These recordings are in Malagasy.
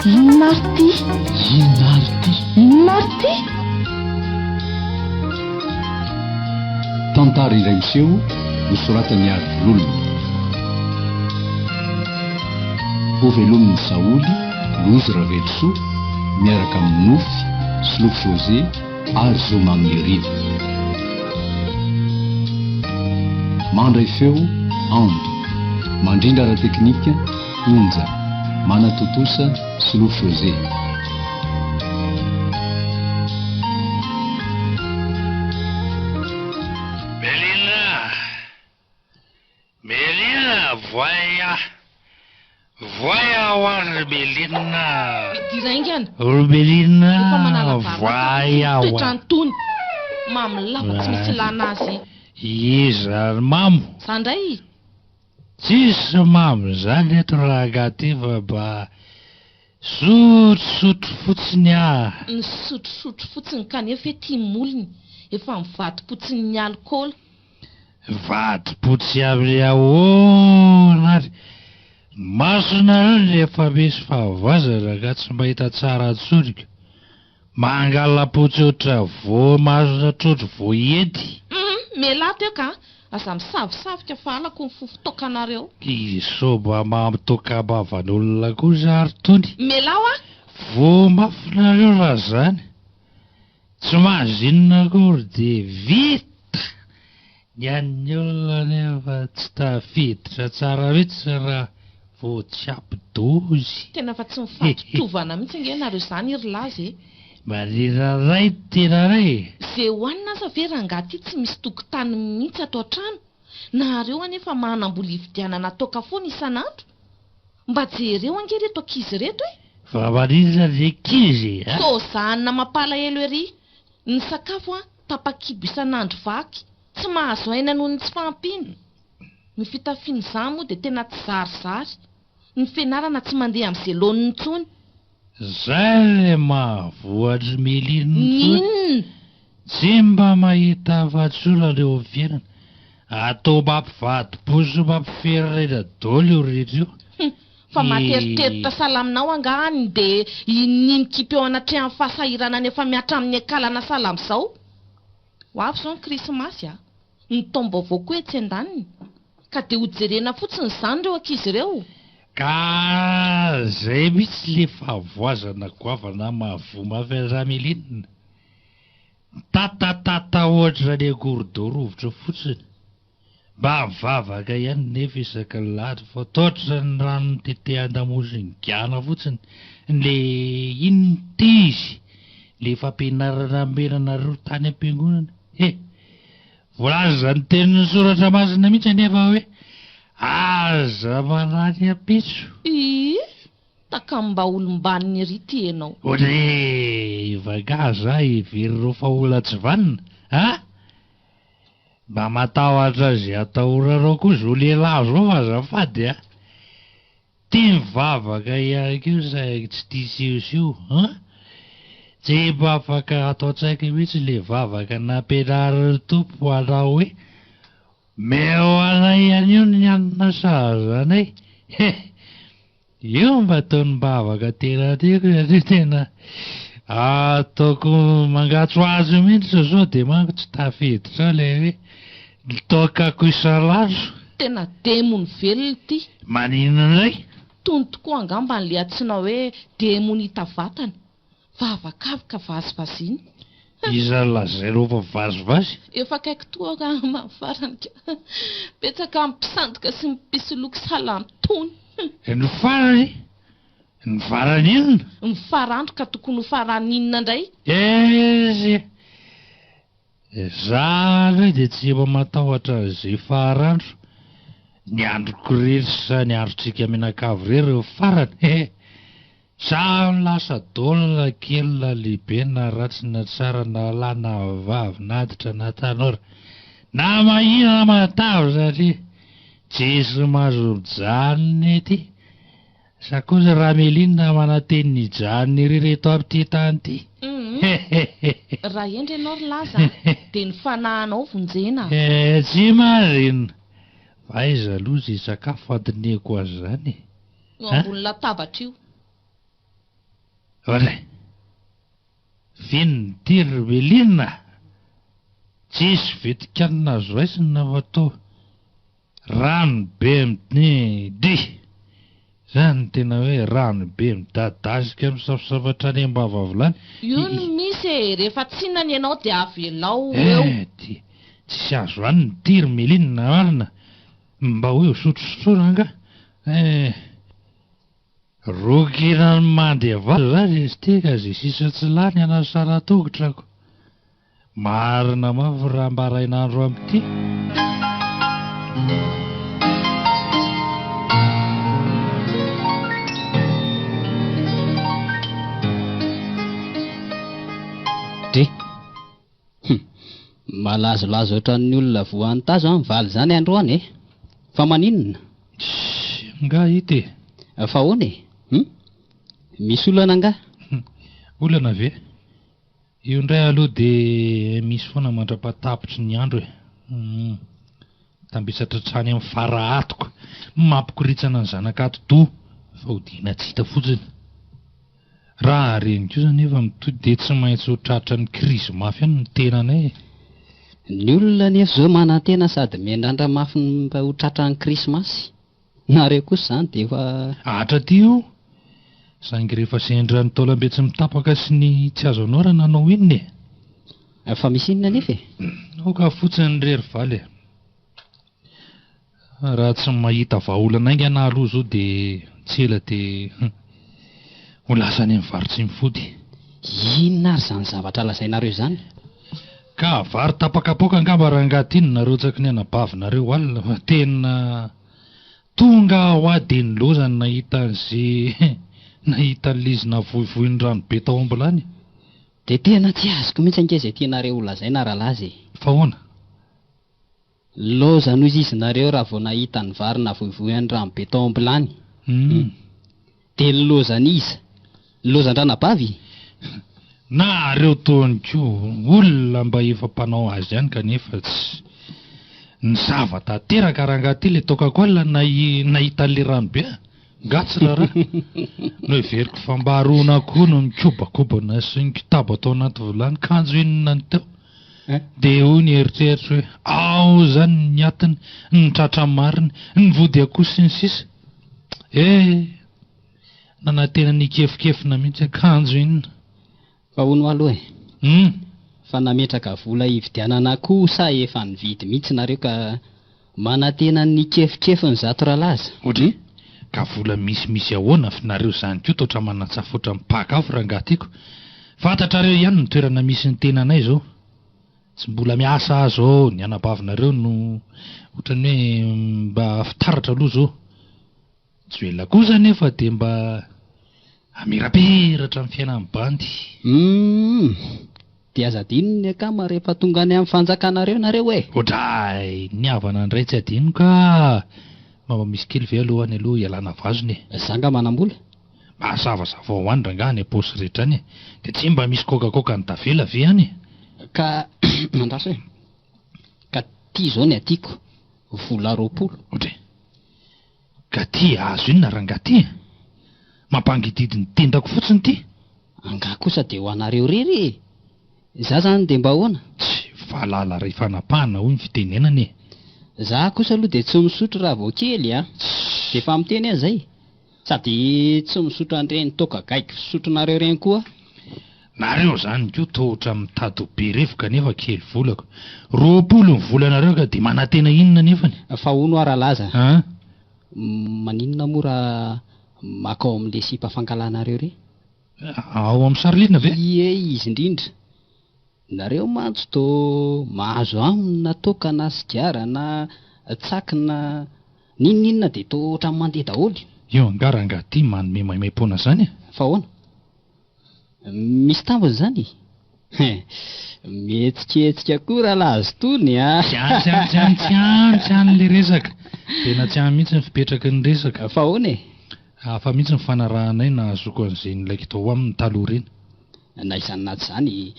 Inona ary ity? Inona ary ity? Inona ary ity? Tantara iray miseho nosoratan'i Ary Vololona. Hovelomin'i Saholy, Lozy Ravelosoa, miaraka amin'i Nofy, Solofo José ary Zo Maminirina. Mandray feo, Ando. Mandrindra ara-teknika, Onja. Manatontosa, Solofo José. Melina! Melina! Voay ah! Voay aho ary ry Melina! Midira haingana! Ry Melina! Efa manala baraka Voay fotsiny aho toetra ah! an'itony. Mamo lava tsy misy ilana azy. Iza ry mamo? Za ndray! Tsisy mamo zany eto rangahy ty fa mba sotrosotro fotsiny ah! Nisotrosotro fotsiny kanefa ety molony efa mivadi-potsin'ny alikaola. Mivadi-potsy amin'ny ahoana ary? Ny masonareo no efa misy fahavoazana ka tsy mahita tsara intsony ka. Mangala-potsy otra voamasona trondro voaendy. Humm mialà teo ka! Aza misavisavika fa halako ny fofon-toakanareo. Kisoa mba mampitoaka am-bavan'olona kosa ary tony. Mialà hoa! Voa mafy nareo raha zany. Tsy mahazo inona akory dia vita! Ny an'ny olona anefa tsy tafiditra tsara mihitsy raha vao tsy ampy dozy. Tena fa tsy mifaditrovana mihitsy ange nareo zany ry laza e! Marina ray tena ray e! Ze hohanina aza ve rangaha ty tsy misy tokotany mihitsy ato an-trano? Nareo anefa manam-bola hividianana toaka foana isan'andro? Mba jereo ange ireto ankizy ireto e! Fa maninona ny ankizy a? Sozanina mampalahelo ery! Ny sakafo an, tapa-kibo isan'andro vaky, tsy mahazo aina noho ny tsy fahampiana. Ny fitafian'izaho moa dia tena tsy zarizary. Ny fianarana tsy mandeha amin'izay laoniny intsony. Zay le mahavoa an-dry Méline intsony. N'inona? Tsy mba mahita afa-tsy olana eo amin'ny fiainana. Atao mampivadi-po sy mampiferinaina daholo io rehetra io. Hum, fa mahateriteritra sahala aminao angaha ny dia ininia mikipy eo anatrehan'ny fahasahiranana efa mihatra amin'ny akalana sahala amin'izao? Ho avy izao ny krismasy a! Ny taom-baovao koa etsy andaniny. Ka dia ho jerena fotsiny izany ireo ankizy ireo? Ka zay mihitsy le fahavoazana goavana mahavoa mafy an'i Ramelina. Mitatatata ohatran'ny akorodao rovitra fotsiny. Mba mivavaka ihany nefa isaky ny lahady fa toatra ny rano mitete an-damosin'ny gana fotsiny le inona ity izy le fampianarana nomena anareo tany am-piangonana he! Voalazan'ny tenin'ny soratra masina mihitsy anefa hoe aza manahy ny ampitso. Ii, Takam-ba olom-banona ery ity enao. Olé! Fa angaha za heverinareo fa olona tsy vanona a? Mba matahotra izay atahoranao koa zao lehilahy zao fa azafady a! Tia mivavaka ihany koa saingy tsy tia siosio an! Tsy mba afaka ato an-tsaiko mihitsy le vavaka nampianarin'ny Tompo hanao hoe Meo anay anio ny hanina sahaza anay he! Io mba tonom-bavaka tena tiako satria tena ataoko mangatsohatso mihitsy sao dia manko tsy tafiditra ao ilay hoe ny toakako isan'andro. Tena demony velona ity. Maninona indray? Tony tokoa angamba an'ilay antsoina hoe demony hita vatana. Vavakavoka vazivaziana. Iza no lazainao fa vazivazy? Efa akaiky toa raha amin'ny farany ka. Betsaka amin'ny mpisandoka sy ny mpisoloky sahala amin'itony. Ny farany? Ny farany inona? Ny farandro ka tokony ho farany inona indray? Ezy! Za indray dia tsy mba matahotra an'izay farandro. Ny androko irery sa ny androntsika mianakavy irery no farany he! Samy lasa dol na kely na lehibe na ratsy na tsara na lahy na vavy na antitra na tanora na mahia na matavy satria tsisy mahazo mijanona ety sa kosa Ramelina mananteny ny hijanona irery eto amin'ity tany ity hehehehe. Raha hendry ianao ry laza a, dia ny fanahinao vonjena. Eh tsy marina! Fa aiza aloha izay sakafo handinihako azy izany e? Eo ambony latabatra io. Oadray! Feno ity ry Welina a! Tsisy vetikanina azo raisina fa toa rano be midi. Zany no tena hoe rano be midadasika misafosafo hatrany am-bava vilany. Io no misy e! Rehefa tsinana ianao dia avelao eo. Eh! Ty tsisy azo hanina ity ry Melina marina. Mba hoe ho sotrosotroina angaha? Eh! Rokinan'ny mandevazo zany izy ity ka ze sisa tsy lany hanasana tongotra ko. Marina mafy raha mba rain'andro amin'ity. Dre. Hum. Malazolazo ohatran'ny olona voan'ny tazo an valy izany androany e! Fa maninona? Tssy, angaha hita e? Fa ahoana e? Hum? Misy olana angaha? Olana ve? Io indray aloha dia misy foana mandra-pahatapitry ny andro e. Hum. Tambesatra hatrany amin'ny fara hatoka, mampikoritsana ny zanak'atidoha fa hodiana tsy hita fotsiny. Raha reny kosa anefa mitohy dia tsy maintsy ho tratran'ny krizy mafy ihany ny tenanay e. Ny olona anefa izao manantena sady miandrandra mafy ny mba ho tratran'ny krismasy. Nareo kosa izany dia efa. Atra aty io. Saingy rehefa sendra ny taolam-be tsy mitapaka sy ny tsy azo anoarana hanao inona e? Fa misy inona anefa e? Aoka fotsiny re ry valy e. Raha tsy mahita vahaolana haingana aho aloha izao dia tsy ela dia ho lasa any amin'ny vary tsy mifody. Inona ary izany zavatra lazainareo izany? Ka vary tapa-kapoaka angamba rangahy ity no narotsaky ny anabavinareo alina fa tena tonga aho aho dia nilaozany nahita an'izay nahita an'ilay izy navoivoin'ny rano be tao am-bilany. Dia tena tsy azoko mihitsy ange izay tianareo ho lazaina Ralaza e! Fa ahoana? Loza noho izy nareo raha vao nahita ny vary navoivoian'ny rano be tao am-bilany. Humm. Dia ny lozan'iza? Ny lozan-dranabavy? Nareo tony koa olona mba efa mpanao azy ihany kanefa tsy nisava tanteraka rangahy ty le toakako alina nahita an'le rano be a! Nga tsy raharaha? Noheveriko fa mba aron'akoho no nikobakobana sy nikitabo tao anaty vilany kanjo inona ny teo? Dia hoy ny eritreritro hoe ao izany ny atiny, ny tratra marina, ny vody akoho sy ny sisa Eh! Nanantena ny hikefikefina mihitsy akanjo inona. Fa hono aloha e! Hum! Fa nametraka vola hividianana akoho sa efa nividy mihitsy nareo ka manantena ny hikefikefiny zato ralaza? Ohatry? Ka vola misimisy ahoana f'nareo zany koa totra manatsafotra mipaka afo rangahy tiako. Fantatrareo ihany ny toerana misy ny tenanay zao. Tsy mbola miasa aho zao, ny anabavinareo no ohatran'ny hoe mba fitaratra aloha zao. Joela kosa anefa dia mba hamirapiratra amin'ny fiainan'ny bandy. Humm! Dia aza adino ny akama rehefa tonga any amin'ny fanjakanareo nareo e! Oadray! Ny havana indray tsy adino ka! Mba mba misy kely ve aloha any aloha hialana vazony e? Za nga manam-bola? Mba savasavao any rangaha any am-paosy rehetra any e! Dia tsy mba misy coca-coca ny tavela ve any e? Ka andraso e! Ka ty zao ny atiako, vola 20. Oadray! Ka ty azo inona rangaha ty e? Mampangididy ny tendako fotsiny ty. Angaha kosa dia ho anareo irery e? Za zany dia mba ahoana? Tsy valala ray fanapahana hoy ny fitenenana e. Za kosa aloha dia tsy misotro raha vao kely a. Dia efa miteny aho zay. Sady tsy misotro an'ireny toaka gaigy fisotronareo ireny koa aho. Nareo zany koa toa ohatran'ny mitady ho be revo kanefa kely volako. 20 ny volanareo ka dia manantena inona nefany? Fa hono hoa Ralaza a! Maninona moa raha maka ao amin'ilay sipa fankahalanareo ireny? Ao amin'ny Charline ve? Ie, izy indrindra. Nareo mantsy toa mahazo aminy na toaka na sigara na tsaky na n'inon'inona dia toa ohatran'ny mandeha daholo. Io angaha rangahy ity manome maimaimpoana zany e? Fa ahoana? Misy tambiny izany e? Hein! Mihetsiketsika koa rahalahy Tony a! Tsy any, tsy any, tsy any, tsy any, tsy any le resaka. Tena tsy any mihitsy ny fipetraky ny resaka. Fa ahoana e? Hafa mihitsy ny fanarahanay nahazoako an'izay nilaiko tao aminy taloha ireny. Na izany na tsy izany,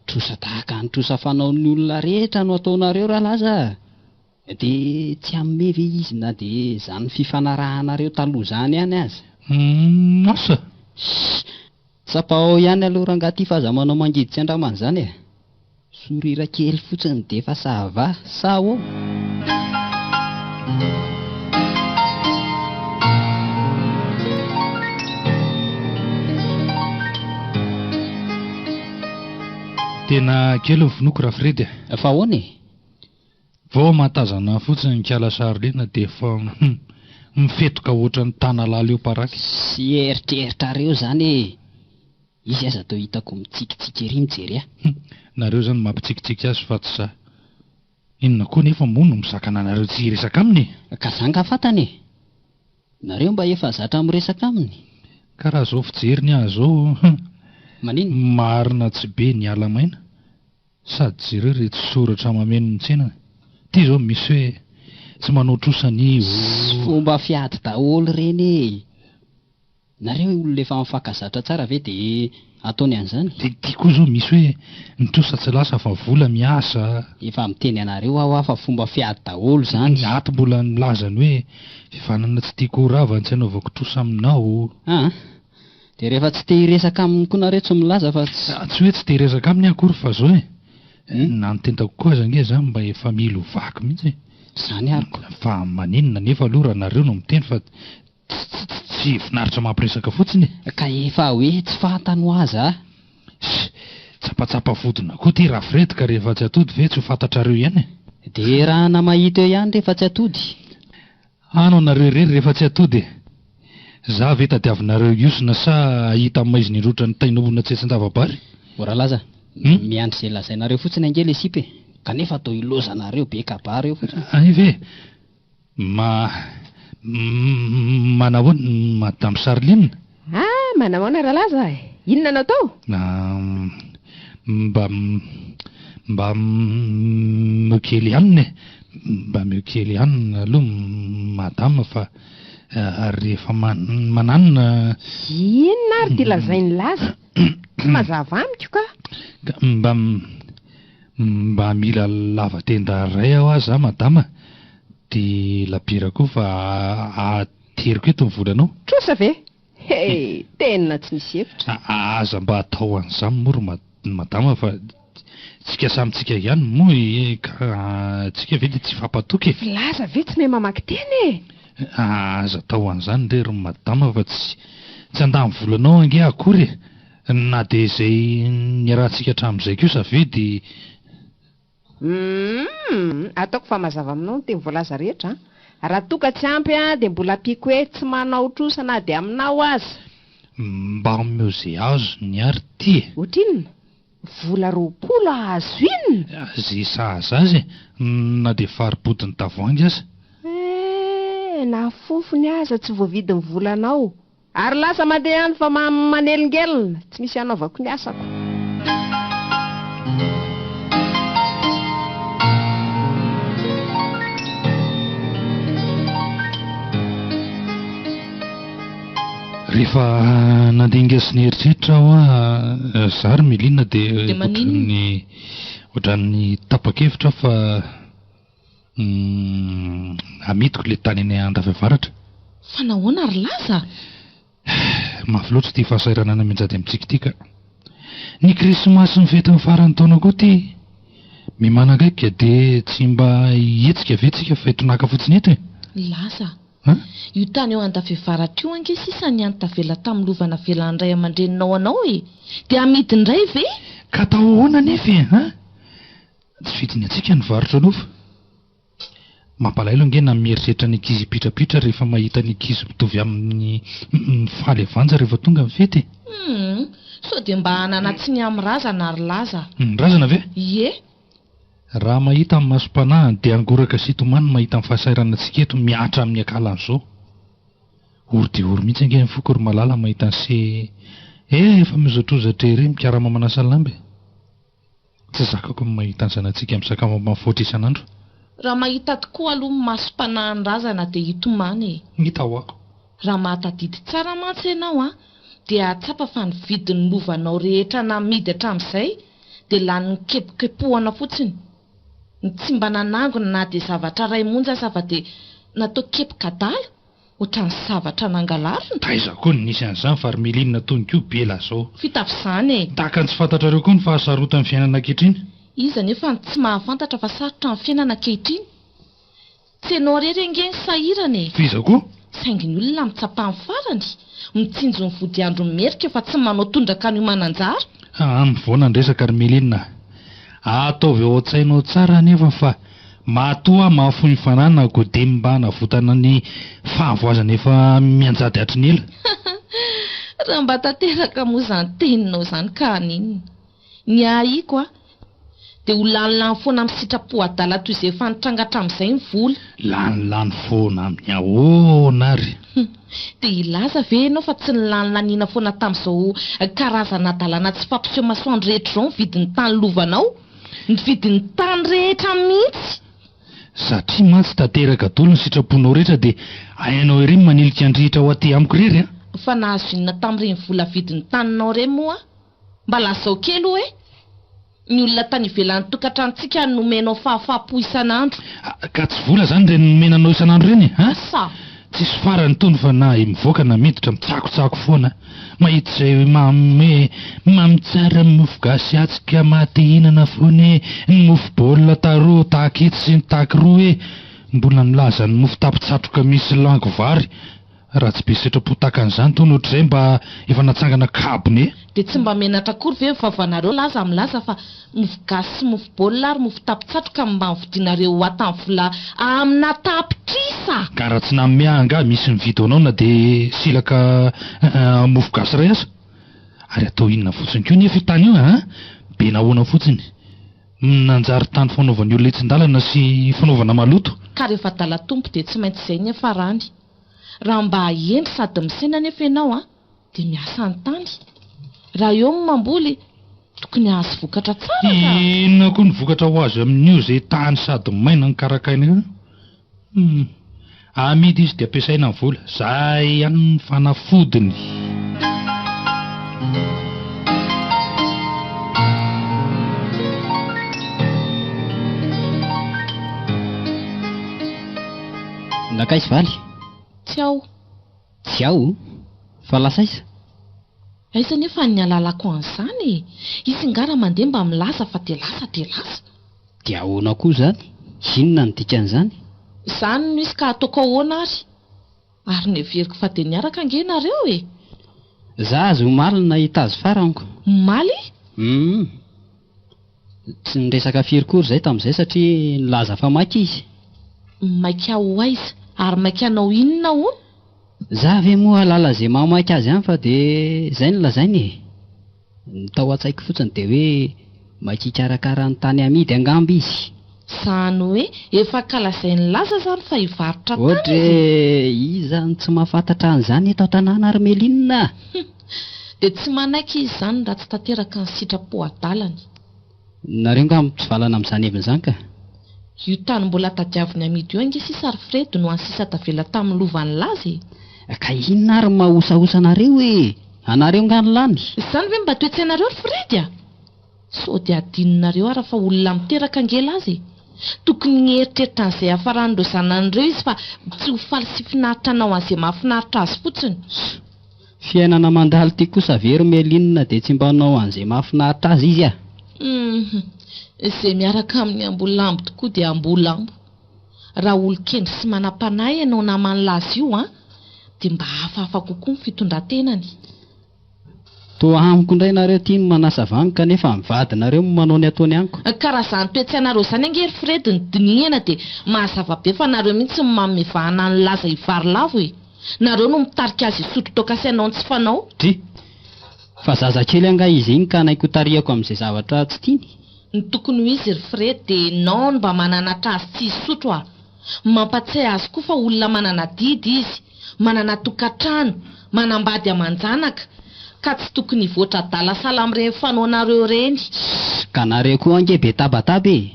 trosa tahaka ny trosa fanaon'ny olona rehetra no ataonareo rahalaza a! Dia tsy hanome ve izy na dia izany fifanarahanareo taloha izany ihany aza? Humm, asa! Shh! Tsapao ihany aloha rangahy ty fa aza manao mangidy tsy andramana izany e! Sourire kely fotsiny dia efa ça va, sa ahoana? Tena kely ny finoako Rafredy a! Fa ahoana e? Vao mahatazana fotsiny ny kiala Charlene dia efa mifetoka ohatran'ny tanalahy leo paraky. Tsy eritreritrareo izany e! Izy aza toa hitako mitsikitsiky ery mijery ahy. Hum, nareo zany mampitsikitsiky azy fa tsy za. Inona koa nefa moa no misakana anareo tsy hiresaka aminy e? Ka za nga fantany e! Nareo mba efa zatra miresaka aminy. Ka raha zao fijeriny ahy zao, hum, Maninona? marina tsy be ny ala maina. Sady jereo ireto soratra mameno ny tsenany. Ty zao misy hoe tsy manao trosa ny o. Fomba fiady daholo ireny e! Nareo olona efa mifankazatra tsara ve de ataony an'izany? De ty koa zao misy hoe ny trosa tsy lasa fa vola miasa. Efa miteny anareo aho fa fomba fiady daholo izany. Ny ato mbola milaza ny hoe fivanana tsy tiako ho rava ny tsy anaovako trosa aminao. Aa! De rehefa tsy te hiresaka aminy koa nareo tsy milaza fa tsy. Tsy hoe tsy te hiresaka aminy aho akory fa zao e! Na ny tendako koa aza ange zany mba efa mila ho vaky mihitsy e! Zany ary ko. Fa maninona nefa aloha raha nareo no miteny fa Tsy finaritra mampiresaka fotsiny e! Ka efa hoe tsy fantany ho aza a! Tsapatsapa vodina koa ty Rafred ka rehefa tsy atody ve tsy ho fantatrareo ihany e! De raha na mahita eo ihany rehefa tsy atody? Ano anareo irery rehefa tsy atody e! Za ve tadiavinareo hiosona sa hahita maizina indrotra ny tain'olona tsy etsin-dava-bary? O Ralaza, miandry ze lazainareo fotsiny ange le sipa e! Kanefa toa ilozanareo be kabary eo fotsiny. Hay ve? Ma, manahoana Madame Charline? Ah, manahoana Ralaza e! Inona no atao? Mba, mba meo kely hanina e! Mba meo kely hanina aloha Madame fa rehefa mananina. Inona ary ity lazain'i Laza? Tsy mazava amiko ka! Ka mba. Mba mila lava tenda ray aho aza madama de labiera koa fa ateriko eto ny volanao. Trosa ve? He! Tena tsy misy hevitra. Aza mba atao an'izany moa ry madama fa tsika samy tsika ihany moa e ka tsika ve de tsy hifampatoky e. Filaza ve tsy mahay mamaky teny e? Aza atao an'izany re ry madama fa tsy tsy handany volanao ange akory e. Na dia izay niarahantsika hatramin'izay kosa ve dia. Humm! Ataoko fa mazava aminao ny teny voalaza rehetra an! Raha toa ka tsy ampy an, dia mbola ampiako hoe tsy manao trosa na dia aminao aza! Mba omeo ze azony ary ty e! Ohatrinona? Vola 20 ahazo inona? Ze sahaza azy e! Na dia faribodin'ny tavoahangy aza. Eh! Na fofony aza tsy voavidin'ny volanao! Ary lasa mandeha any fa manelingelina, tsy misy hanaovako ny asako. Rehefa nandinika sy nieritreritra aho an, za ry Melina dia ohatran'ny ohatran'ny tapa-kevitra aho fa Amidiko ilay tany any Andafiavaratra. Fa nahoana ry Laza? Mafy loatra ity fahasahiranana mianjady amintsika ity ka. Ny krismasy sy ny fetin'ny faran'ny taona koa ity. Mimanakaiky dia tsy mba hihetsika ve tsika fa hitonaka fotsiny eto e? Laza, io tany eo Andafiavaratra io ange sisa ny hany tavela tamin'ny lova navelan'ny ray aman-dreninao anao e! Dia amidy indray ve? Ka atao ahoana anefa e? An? Tsy vidiny antsika ny varotra lova. Mampalahelo ange na mieritreritra ny ankizy hipitrapitra rehefa mahita ny ankizy mitovy aminy mifaly avanja rehefa tonga ny fety e. Humm, sao dia mba hanana tsiny amin'ny razana ry Laza. Ny razana ve? Ie. Raha mahita amin'ny masom-panahiny dia hangoraka sy hitomany mahita ny fahasahiranantsika eto mihatra amin'ny akalan'izao. Ory dia ory mihitsy ange ny foko ry Malala mahita ny se eh efa mihozatrozatra ery mikarama manasa lamba e. Tsy zakako ny mahita ny zanatsika misakafo ampanifoatra isan'andro. Raha mahita tokoa aloha ny masom-panahin'ny razana dia hitomany e. Hita ho ako. Raha mahatadidy tsara mantsy ianao an, dia hahatsapa fa ny vidin'ny lovanao rehetra namidy hatramin'izay dia lanin'ny kepokepohana fotsiny. Ny tsy mba nanangona na dia zavatra iray monja aza fa dia natao kepok'adala. Ohatran'ny zavatra nangalarina. Taiza koa no nisy an'izany fa ry Méline tony koa be lazao. Fitafy izany e! Tahaka ny tsy fantatrareo koa ny fahasarotan'ny fiainana ankehitriny. Iza anefa no tsy mahafantatra fa sarotra ny fiainana ankehitriny? Tsy ianao irery ange no sahirana e! Fa iza koa? Saingy ny olona mitsapa ny farany, mitsinjo ny vodiandro merika fa tsy manao tondraka an'io mananjara. Aa mivoana ny resaka ry Méline a! Ataovy ao an-tsainao tsara anefa fa matoa aho mahafoy ny fananako dia mba hanavotana ny fahavoazana efa mianjady hatry ny ela. Raha mba tanteraka moa izany teninao izany ka haninona? Ny ahiako a, dia ho lanilany foana amin'ny sitrapo adala toy izay efa nitranga hatramin'izay ny vola. Lanilany foana amin'ny ahoana ary? Dia hilaza ve ianao fa tsy nilanilaniana foana tamin'izao karazana hadalana tsy fampiseho masoandro rehetra izao ny vidin'ny tany lovanao? Ny vidin'ny tany rehetra mihitsy! Satria mantsy tanteraka dolo ny sitraponao rehetra dia hainao ery ny manilika ny rihitra ho aty amiko irery a! Fa nahazo inona tamin'ireny vola vidin'ny taninao ireny moa? Mba lazao kely hoe ny olona tany ivelan'ny tokantranontsika no nomenao fahafaham-po isan'andro. Ka tsy vola izany ireny nomena anao isan'andro ireny e? An? Asa! Tsisy farany itony fa na mivoaka na miditra mitsakotsako foana. Mahita izay mamy hoe mamy tsara ny mofo gasy atsy ka maha te hihinana foana e! Ny mofo baolina taroa tahaka etsy sy ny tahaka iroa e! Mbola milaza ny mofo tapitsatroka misy lango vary. Raha tsy be sitrapo tahaka an'izany tony ohatr'izay mba efa natsangana kabone. Dia tsy mba menatra akory ve ny vavanareo laza milaza fa mofo gasy sy mofo baolina ary mofo tapitsatroka no mba novidianareo ho ato amin'ny vola amina tapitrisa! Ka raha tsy nanome ahy angaha misy mividy ho anao na dia silaka mofo gasy iray aza? Ary atao inona fotsiny koa nefa io tany io an? Be nahoana fotsiny? Nanjary tany fanaovan'ny olona hitsin-dalana sy fanaovana maloto. Ka rehefa adala tompo dia tsy maintsy izay ny hiafarany. Raha mba hendry sady misaina anefa ianao an, dia miasa ny tany. Raha eo ny mamboly, tokony hahazo vokatra tsara ka! Inona koa ny vokatra ho azo amin'io izay tany sady maina no karakaina io? Hum. Amidy izy dia ampiasaina ny vola. Zay ihany ny fanafodiny. Nankaiza valy? Tsy ao. Tsy ao? Fa lasa aiza? Aiza anefa ny ahalalako an'izany e? Izy nga raha mandeha mba milaza fa dia lasa dia lasa. Dia ahoana koa izany? Inona no dikan'izany? Izany no izy ka ataoko ahoana ary? Ary neveriko fa dia niaraka ange nareo e! Za aza omaly no nahita azy farany ko. Omaly? Humm. Tsy niresaka firy koa ry zay tamin'izay satria nilaza fa maika izy. Maika ho aiza? Ary maika hanao inona hono? Za ve moa hahalala ze maha maika azy any fa de zay no lazainy e! Ny tao an-tsaiko fotsiny de hoe maika hikarakara ny tany amidy angamba izy. Zany hoe efa ankalazain'i Laza zany fa hivarotra tany Ohatra izy e! e! Iza no tsy mahafantatra an'izany eto an-tanàna ry Méline a! Dia tsy manaiky izy izany raha tsy tanteraka ny sitrapo adalany. Nareo nga mitsivalana amin'izany heviny izany ka. Io tany mbola tadiaviny amidy io ange sisa ry Fred no any sisa tavela tamin'ny lovan'i Laza e! Ka inona ary no maha-osaosa anareo e! Anareo nga ny lany? Izany ve mba toe-tsainareo ry Fred a! Sao dia adinonareo ara fa olona miteraka ange Laza e! Tokony hieritreritra an'izay hiafaran'ireo zanany ireo izy fa tsy ho faly sy finaritra hanao an'izay mahafinaritra azy fotsiny. Fiainana mandalo ty kosa ve ry Méline dia tsy mba hanao an'izay mahafinaritra azy izy ah? Hum, izay miaraka amin'ny ambolambo tokoa dia ambolambo. Raha olon-kendry sy manam-panahy ianao naman'i Laza io an, dia mba hafahafa kokoa ny fitondran-tenany. Toa amiko indray nareo ty no manasa vangy kanefa ny vadinareo no manao ny ataony amiko. Ka raha izany toe-tsainareo izany ange ry Fred no dinihina dia mahazava be fa nareo mihitsy no manome vahana an'i Laza hivarilavo e! Nareo no mitarika azy hisotro toaka sy hanao ny tsy fanao. Dry! Fa zazakely angaha izy iny ka hanaiky hotarihako amin'izay zavatra tsy tiany? Ny tokony ho izy ry Fred dia enao no mba mananatra azy tsy hisotro a! Mampatsiahy azy koa fa olona manana adidy izy, manana tokantrano, manambady aman-janaka, ka tsy tokony hivoatra adala sahala amin'ireny fanaonareo ireny. Ka nareo koa ange be tabataba e!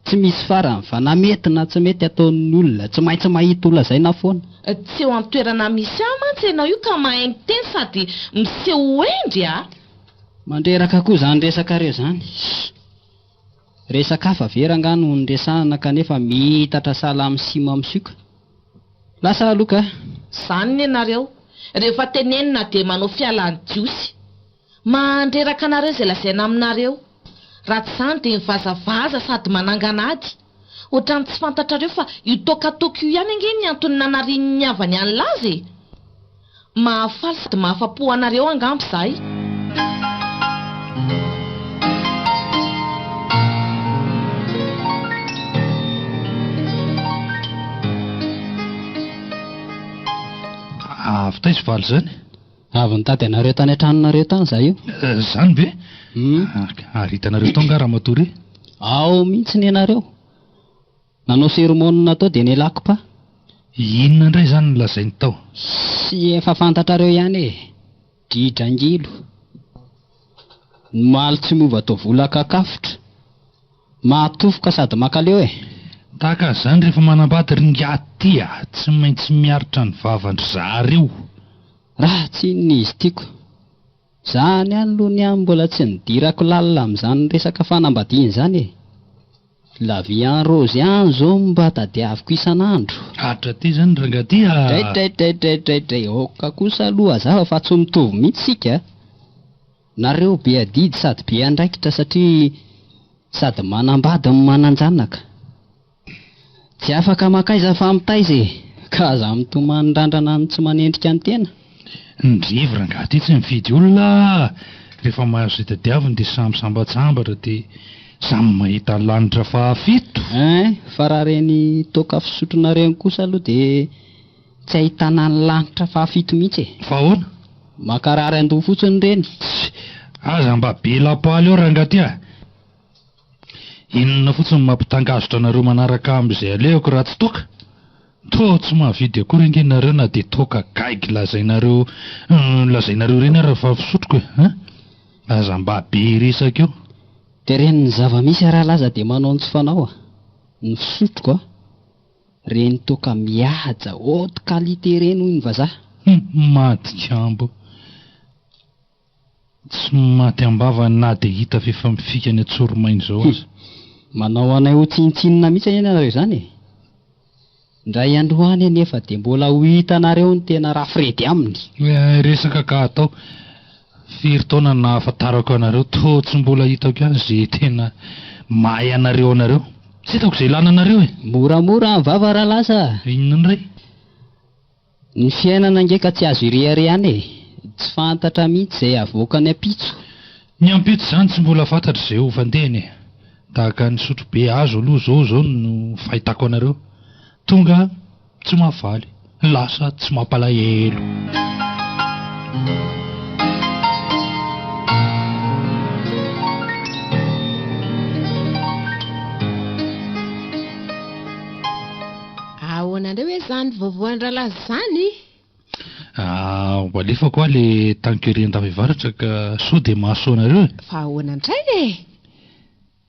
Tsy misy farany fa na mety na tsy mety ataon'ny olona, tsy maintsy mahita ho lazaina foana. Tsy eo amin'ny toerana misy ahy mantsy ianao io ka mahay miteny sady miseho ho hendry a! Mandreraka koa izany resakareo izany. Resaka hafa ve rangaha no niresahana kanefa miitatra sahala amin'ny sima misioka? Lasa aloha ka! Izany nenareo. Rehefa tenenina dia manao fialan'ny jiosy. Mandreraka anareo izay lazaina aminareo. Raha tsy izany dia mivazavaza sady manangana ady. Ohatran'ny tsy fantatrareo fa io toaka ataoko io ihany ange ny antony nanarian'ny havany an'i Laza e! Mahafaly sady mahafa-po anareo angamba izahay. Avy taiza valy izany? Avy nitady anareo tany an-tranonareo tany izahay io. Izany ve? Ary hitanareo tao angaha ramatoa ry? Ao mihitsy nenareo. Nanao sermon tao dia nialako pa. Inona indray izany no lazainy tao? Sy efa fantatrareo ihany e! Dridrangilo. Ny maly tsy miova toa vola kakafotra. Mahatofoka sady mankaleo e! Tahaka an'izany rehefa manambady ry ingahy ty a! Tsy maintsy miaritra ny vavan-dry zareo. Ratsy inona izy tiako. Zany aloha ny ahy mbola tsy nidirako lalina amin'izany resaka fanambadiana izany e! La vie en rose ihany zao no mba tadiaviko isan'andro. Hatra aty zany rangahy ty a! Draidraidraidraidraidray, aoka kosa aloha hazava fa tsy mitovy mihitsy isika a! Nareo be adidy sady be andraikitra satria sady manambady no manan-janaka. Tsy afaka makaiza fa mitaiza e! Ka aza mitomany randrana ny tsy manendrika ny tena. Ndrivy rangahy ty tsy mifidy olona a! Rehefa mahazo izay tadiaviny dia samy sambatsambatra dia samy mahita lanitra fahafito. Ein! Fa raha reny toaka fisotronareo iny kosa aloha dia tsy ahitana ny lanitra fahafito mihitsy e! Fa ahoana? Mankarary andoha fotsiny ireny. Tssy! Aza mba be lapoaly eo rangahy ty a! Inona fotsiny no mampitangazotra anareo manaraka amin'izay alehako raha tsy toaka? Toa tsy mahavidy akory ange nareo na dia toaka gaigy lazainareo lazainareo ireny ara fa fisotroko e! Hein? Aza mba be resaka eo. Teren'ny zava-misy raha laza dia manao ny tsy fanao a! Ny fisotroko a! Reny toaka mihaja haute qualité ireny hoy ny vazaha. Hum! Madikambo. Tsy maty am-bava na dia hita f'efa mifika any an-tsoromaina izao aza. Manao anay ho tsinontsinona mihitsy anie nareo izany e! Indray andro any anefa dia mbola ho hitanareo ny tena rafredy aminy. Resaka ka atao. Firy taona no nahafantarako anareo toa tsy mbola hitako ihany izay tena mahay anareo anareo. Tsy hitako izay ilana anareo e! Moramora ny vava ralaza a! Inona indray? Ny fiainana ange ka tsy azo ireharehana e! Tsy fantatra mihitsy izay havoaka ny ampitso. Ny ampitso izany tsy mbola fantatra izay ho fandehany e! Tahaka ny sotrobe azo aloha izao izao no fahitako anareo. Tonga tsy mahavaly, lasa tsy mampalahelo. Ahoana indray hoe izany vaovao an-dRalaza izany? Ah, ho alefako hoa le taniko ery Andafiavaratra ka sao dia mahasoa anareo e! Fa ahoana indray e?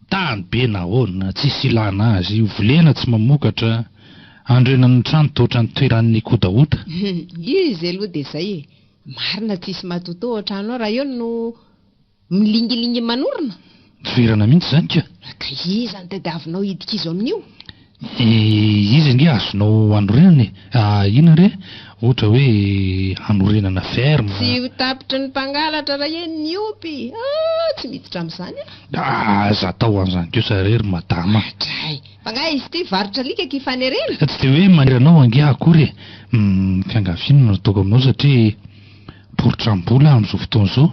Tany be nahoana, tsisy ilana azy, volena tsy mamokatra, andrenan'ny trano toa ohatran'ny toeran'ny kodahoda. Izy aloha dia izay e! Marina tsisy matotoa ao an-trano ao raha eo no Milingilingy manorina? Toerana mihitsy izany ka! Ka iza no tadiavinao hidikizo amin'io? Izy ange azonao anorenana e! Inona re? Ohatra hoe hanorenana ferme. Tsy ho tapitry ny mpangalatra raha eny ny omby! Ah! Tsy miditra amin'izany aho. Aza atao an'izany kosa re ry madama a! Dray! Fa angaha izy ity varotra alika ka ifanerena? Tsy dia hoe manery anao ange aho akory e! Fiangaviana no ataoko aminao satria porotram-bola aho amin'izao fotoana izao.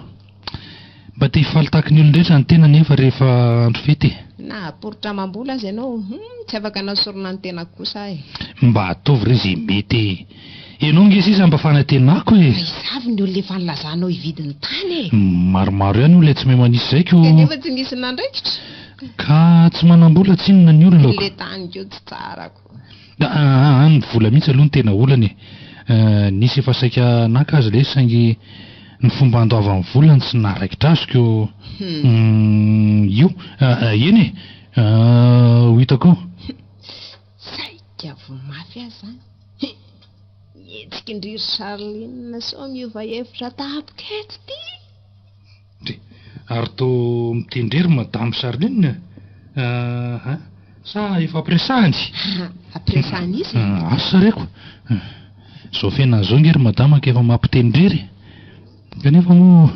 Mba te hifaly tahaky ny olon-drehetra ny tena nefa rehefa andro fety e. Na poritra amam-bola aza ianao, hum, tsy afaka hanao sorona ny tenako kosa aho e. Mba ataovy re izay mety e. Ianao ange sisa mba fanantenako e. Fa iza avy ny olona efa nilazanao hividy ny tany e? Maromaro ihany olona tsy mahay manisy izay ko. Kanefa tsy nisy nandraikitra. Ka tsy manam-bola tsinona ny olona ko. Ilay tany koa tsy tsara ko. Aa ny vola mihitsy aloha no tena olana e! Nisy efa saika naka azy ilay izy saingy ny fomba handoavany vola no tsy naharaikitra azy ko io eny e! Ho hitako eo. Saika voa mafy aho izany. Mihetsiky ndry ry Charline sao miova hevitra tampoka eto ty. Ndry! Ary toa miteny indray ry Madame Charline a! Sa efa ampiresahany? Ampiresahana iza e? Asa reko. Zao fiainana zao nge ry madama ka efa mampiteny irery e! Kanefa moa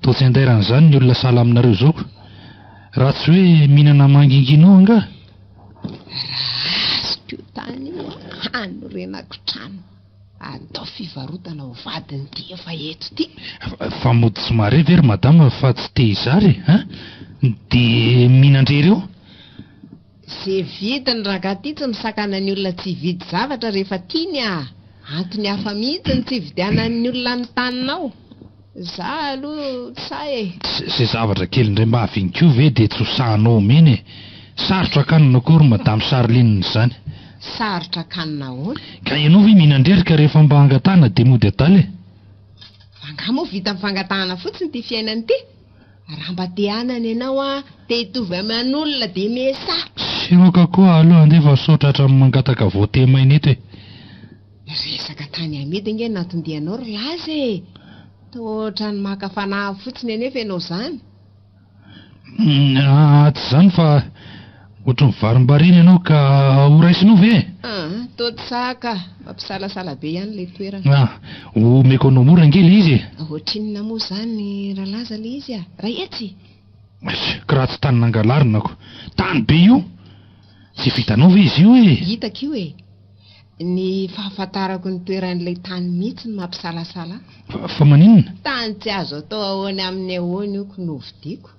toa tsy andairan'izany ny olona sahala aminareo izao ko! Raha tsy hoe mihinana mangingina ao angaha? Raha azoko io tany io hanorenako trano atao fivarotana ho vadin'ity efa eto ity. Fa mody tsy mahare ve ry madama fa tsy te hizara e! An! Dia mihinan-drery eo? Ze vidiny ragah ty tsy misakana ny olona tsy hividy zavatra rehefa tiany ah! Antony hafa mihitsy ny tsy hividianan'ny olona ny taninao. Za aloha tsy sahy e! Ze zavatra kely indray mba avy iny koa ve dia tsy ho sahanao omena e! Sarotra akanina koa ry madame Charline izany. Sarotra akanina ahoana? Ka ianao ve mihinan-drery ka rehefa mba angatahana dia mody adala e! Fa angaha moa vitan'ny fangatahana fotsiny ity fiainana ity? Raha mba te hanana ianao an, te hitovy aman'olona dia miesà. Siroka koa aloha andeha fa sao tratran'ny mangataka voatemaina eto e. Resaka tany amidy ange no anton-dianao ry Laza e! Toa ohatran'ny maka fanahy fotsiny anefa ianao izany. Aa tsy izany fa ohatran'ny varimbariana ianao ka ho raisinao ve e? Aa toa tsy sahy ka, mampisalasala be ihany ilay toerana. Aa omeko anao mora ange ilay izy e! Ohatrinona moa izany Ralaza ilay izy a? Iray hetsy? Ka raha tsy tany nangalarina ko. Tany be io! Tsy vitanao ve izy io e? Hitako io e! Ny fahafantarako ny toeran'ilay tany mihitsy no mampisalasala ahy. Fa maninona? Tany tsy azo atao ahoana amin'ny ahoana io ko novidiako.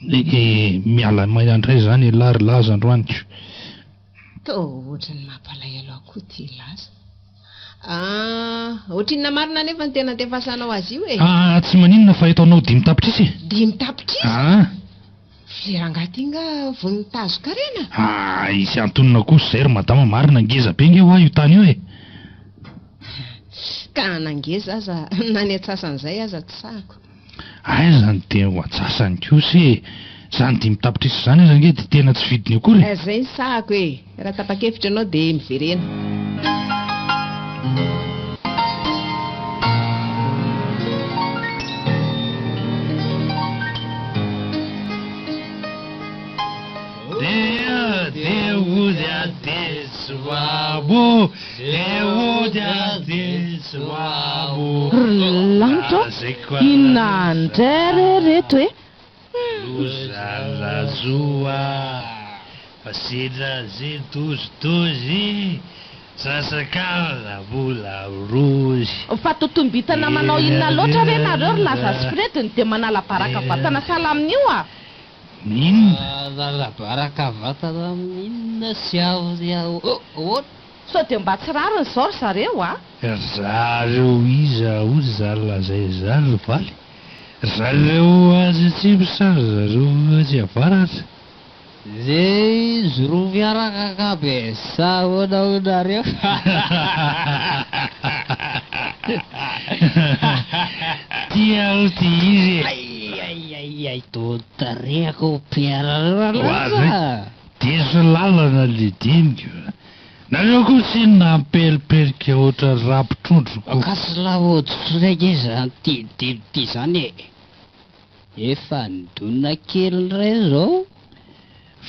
Eh, miala maina indray izany elah ry Laza androany ko. Toa ohatran'ny mampalahelo ahy koa ity Laza. Ah, ohatrinona marina anefa ny tena andefasanao azy io e? Ah, tsy maninona fa eto anao dimy tapitrisa e. Dimy tapitrisa? Ah. Ve rangahy ty nga von'ny tazokarena? Ah, hisy antonona kosa izay ry madama, marina ngeza be nge hoa io tany io e. Ka na ngeza aza, na ny antsasan'izay aza tsy sahako. Aiza no dia ho antsasany kosa e! Izany dimy tapitrisa izany aza ange dia tena tsy vidiny akory e! Izay ny sahako e! Raha tapa-kevitra ianao dia miverena. Dia dia ody aty soabo dia ody aty soabo. Ry lanitra ô! Inona indray re reto e? Loza rajoa fa sendra ze dozidozy sasak'alina mbola rozy. Fa totoim-bintana manao inona loatra re nareo ry Laza sy Fred no dia manala baraka vatana sahala amin'io a? Inona? Manala baraka vatana amin'inona sy amin'ny ahoana? Sao dia mba tsy rariny izao ry zareo a? Ry zareo iza hoy izany lazaina izany ry valy? Ry zareo atsy atsimo sa ry zareo atsy avaratra? Ze izy roa miaraka ka be sa ahoana hoy nareo? Tia aho ty izy e! Ay ay ay ay to tarehako Pierre Ralaza a! Diso lalana le dinika. Nareo koa tsinona mipelipelika ohatran'ny rapitrondro ko. Ka tsy lamaody intsony ange izany ty dimy ty izany e! Efa nidona kely indray izao.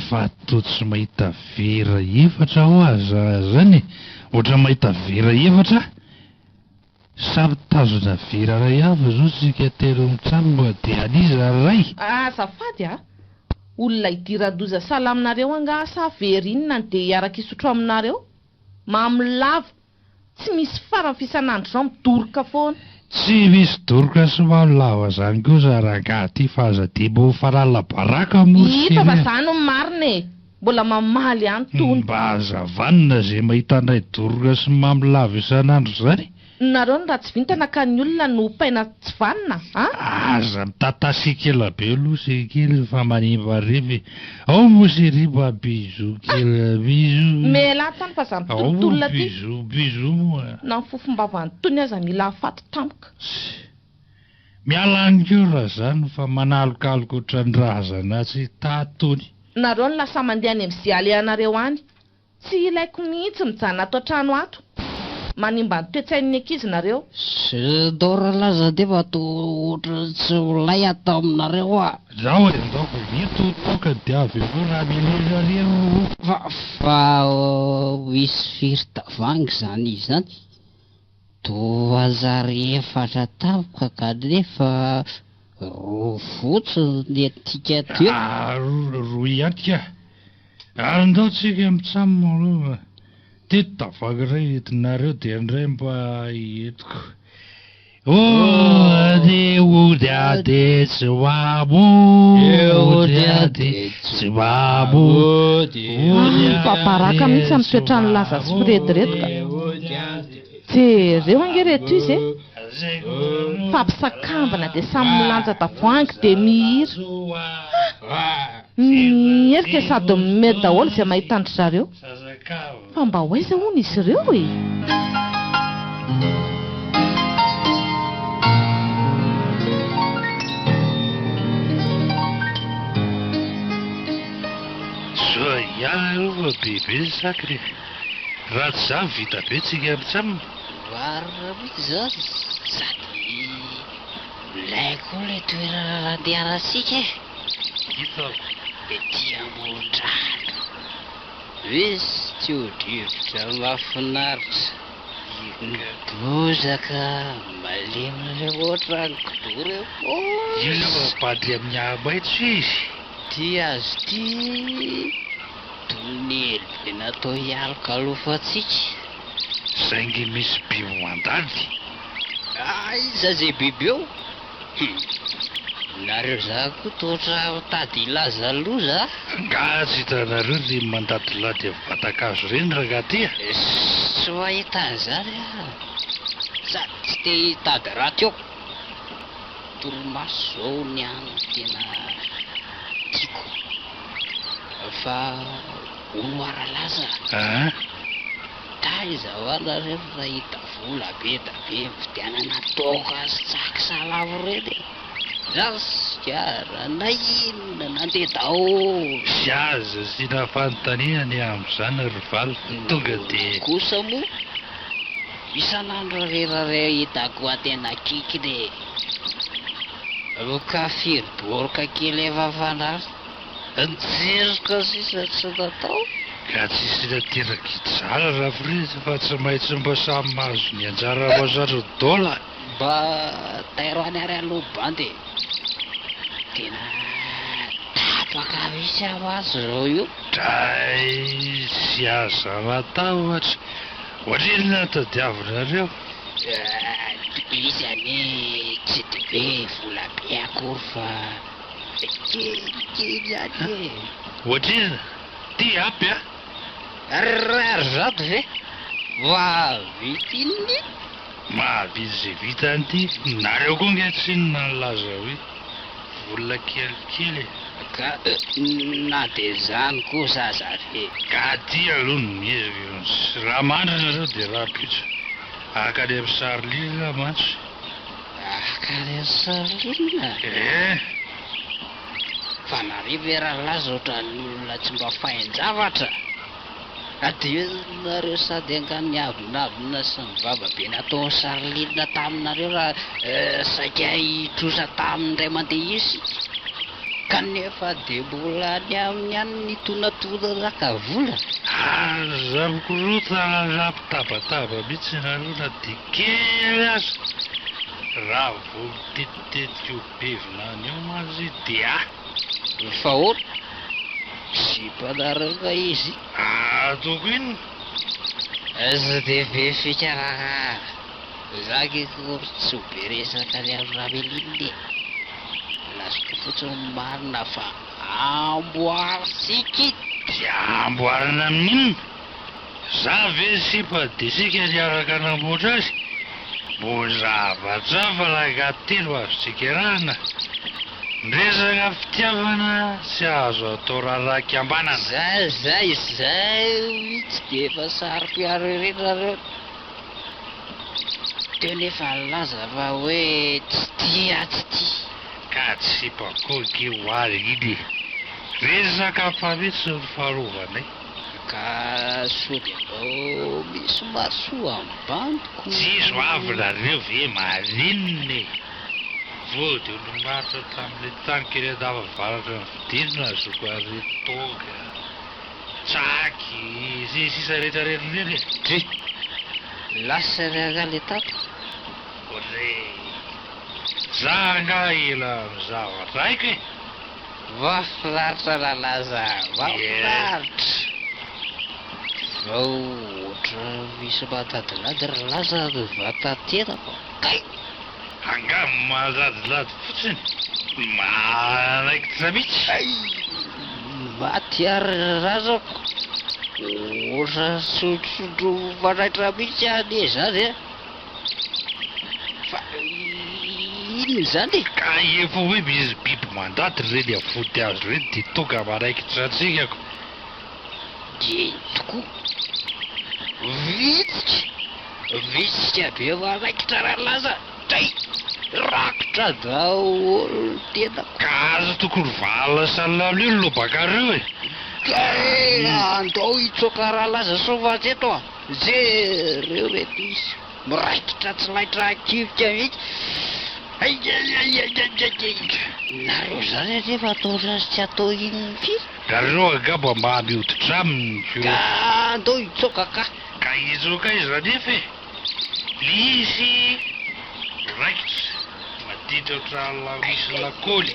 Fa toa tsy mahita vera efatra aho aza zany e! Ohatran'ny mahita vera efatra aho! Sa mitazona vera iray avy zao tsika telo mitsangana dia an'iza ny iray? Azafady a! Olona idiran-doza sahala aminareo angaha sa very inona no dia hiaraka hisotro aminareo? Mamo lava! Tsy misy farany f'isan'andro izao midoroka foana. Tsy misy doroka sy mamo lava zany kosa rangahy ty fa aza dia mba ho faralina baraka moa ry Hita fa Siriana. zany no marina e! Mbola mamaly ihany tony. Mba aza vanona ze mahita anay doroka sy mamo lava isan'andro zany. Nareo no ratsy vintana ka ny olona no opaina tsy vanona a! Aza mitatase kely be aloha se kely fa manimba revy e! Ao moa chérie mba bisous kely bisous. Mialà tany fa za Ao moa mitolotolona aty. bisous bisous moa. Na ny fofom-bavany tony aza mila hahafaty tampoka. Tssy. Miala any koa raha zany fa manalokaloka ohatran'ny razana tsy tatony. Nareo no lasa mandeha any amin'izay alehanareo any. Tsy ilaiko mihitsy mijanona ato an-trano ato. Manimba ny toe-tsain'ny ankizy nareo. Zedor laza nefa toa ohatran'ny tsy milay ato aminareo a! Zaho e, ndao fa eto toaka dia avy eo raha mirerirary o. Fa fa misy firy tavoahangy izany izy izany? Toa zary efatra tampoka kanefa roa fotsiny ny antsika teo. Ah, roa ihany ka. Ary ndao tsika mitsam aloha. Teto tavoahangy iray entinareo dia indray mba entiko. Ody ody ady tsy mamo ody ady tsy mamo ody Fahabaraka mihitsy amin'ny toetran'i Laza sy Fredy ireto ka. Jereo ange ireto izy e. Fampisakambina dia samy milanja tavoahangy dia mihira. Ah! Miherika sady mimehy daholo izay mahita an-dry zareo. Fa mba ho aiza hono izy ireo e? Soa ihany aloha fa bebe ny sakiny e! Raha tsy izany vita be tsika mitsam. Marina mihitsy izany, sady milay koa ilay toerana nandehanantsika e! Hitako. Ety amoron-drano. Misy tio-drivotra mahafinaritra, ny bozaka malemilemy ohatran'ny kidoro eo foana. Io aloha bady amin'ny ahi-maitso izy. Ity hazo ity toy ny elo be natao hialokalofantsika. Saingy misy biby mandady. Aiza izay biby eo? Hum. Nareo zany koa toa ohatran'ny mitady hilaza loza a! Angaha tsy hitanareo ireny mandadilady amin'ny vatan-kazo ireny rangahy ty a? Tsy mahita an'izany aho. Sady tsy te hitady raty eo. Torimaso izao ny ahy no tena tiako. Fa hono hoa Ralaza a! Taiza hoa nareo no nahita vola be da be nividianana toaka sy tsaky salamo ireny e? Na sigara na inona nandeha daholo. Tsy azo asiana fanontaniana ny amin'izany ry Val fa tonga dia. Kosa moa isan'andro rerarera hitako tena kikina e! Roka firy boroka kely efa fanary. Nijirika sisa tsy natao. Ka tsisy nateraka hijaly Rafredy fa tsy maintsy mba samy mahazo ny anjara masoandro dola. Mba tairo any ary aloha bandy e. Tena tapaka mihitsy aho azo zao io. Dray tsy aza matahotra. Ohatrinona no tadiavinareo? Izy anie tsy de hoe vola be akory fa Kelikely ihany e! Ohatrinona? Ty ampy a! Ariary 100 ve? Mahavita inona io? Mahavita izay vitany ity. Nareo koa ange tsy inona nilaza hoe vola kelikely e! Ka na dia izany kosa aza ve? Ka aty aloha no miezaka eo. Raha mandry nareo dia rahampitso. Haka any amin'ny Sarlina mantsy. Haka any amin'ny Sarlina? Eh! Fa nareo ve rahalahy zao ohatran'ny olona tsy mba fahin-javatra? Adinonareo sady angaha niavonavona sy nivava be nataon'i Sarlina taminareo raha saika hitrosa taminy indray mandeha iny isika? Kanefa dia mbola any aminy ihany ny tonatona naka vola. Aza mikorontana raha mpitabataba mihitsy ianareo na dia kely aza. Raha vao mitetitetika eo be vinany eo mantsy dia. Fa ahoana? Sipanareo nga izy? Ataoko inona? Tsy dia be fika raharaha. Za ange akory tsy ho be resaka ny amin'i Ramelina e. Lazaiko fotsiny ny marina fa amboarintsika iny. Dia amboarina amin'inona? Za ve sipa dia isika niaraka namboatra azy? Mbo zavatra hafa rangahy telo azontsika iarahana. Ny resaka fitiavana tsy azo atao raharaha kiambanana. Zay zay zay mihitsy dia efa saro-piaro ery nareo. Teo nefa nilaza fa hoe tsy tia tsy tia. Ka tsy sipa koa ange ho ahy iny e! Resaka hafa mihitsy no nifarovanay. Ka sao dia mbô misy mahasoa amin'ny bandiko. Tsisy ho avy nareo ve maninona e! Vody olo-marina tamin'ilay tany kely Andavavaratra nividiany no nahazoako an'ireto toaka. Tsaky sy ny sisa rehetra rehetra ireny e! Dry! Lasa rangahy le tato. Re. Za angaha ela zavatra haiko e. Mahafinaritra Ralaza, mahafinaritra. Vao ohatran'ny misy mandadilady Ralaza ny vatan-tenako. Kay! Angaha mandadilady fotsiny? Manaikitra mihitsy. Hay! Maty ary ry razako. Ohatran'ny sotrosotro manaitra mihitsy anie izany an! Fa inona izany e? Ka efa hoe misy biby mandady ireny avody azy ireny dia tonga manaikitra antsika ko. Dia eny tokoa. Vitsika! Vitsika be manaikitra Ralaza! Dray! Rakotra daholo ny tenako. Ka aza tokony valina sahala amin'io ny lobakareo e! Kay! Andao hitsoaka Ralaza sao maty eto an! Jereo reto izy miraikitra tsy laitra akivika mihitsy. Aiaiaiaiaiai! Nareo zany anefa atao ohatran'ny tsy atao inona firy. Nareo angamba mamy hoditra aminy ko. Ka andao hitsoaka ka. Ka hitsoaka aiza anefa e! Lisy raikitra maditra ohatran'ny misy lakôly.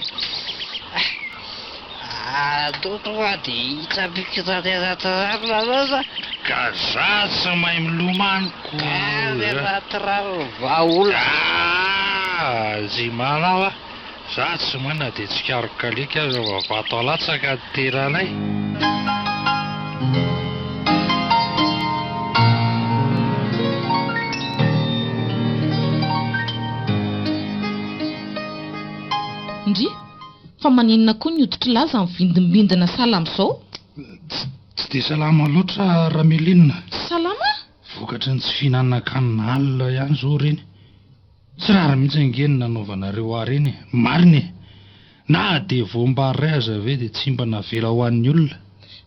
Andao tonga dia hitsambikina any anaty rano Lalaza. Ka za tsy mahay milomano ko. Ka any anaty rano ny vahaolana. Ah! Tsy manao ah! Za tsy mahay na dia tsikaroka alika aza fa vato alatsaka ny tenanay. Ndry! Fa maninona koa ny hoditr'i Laza mivindimbindina sahala amin'izao? Tsy dia salama loatra Ramelina. Tsy salama? Vokatry ny tsy fihinanan-kanina alina ihany izao ireny. Tsy rariny mihitsy ange ny nanaovanareo ahy ireny e! Marina e! Na dia voam-bary iray aza ve dia tsy mba navela ho an'ny olona?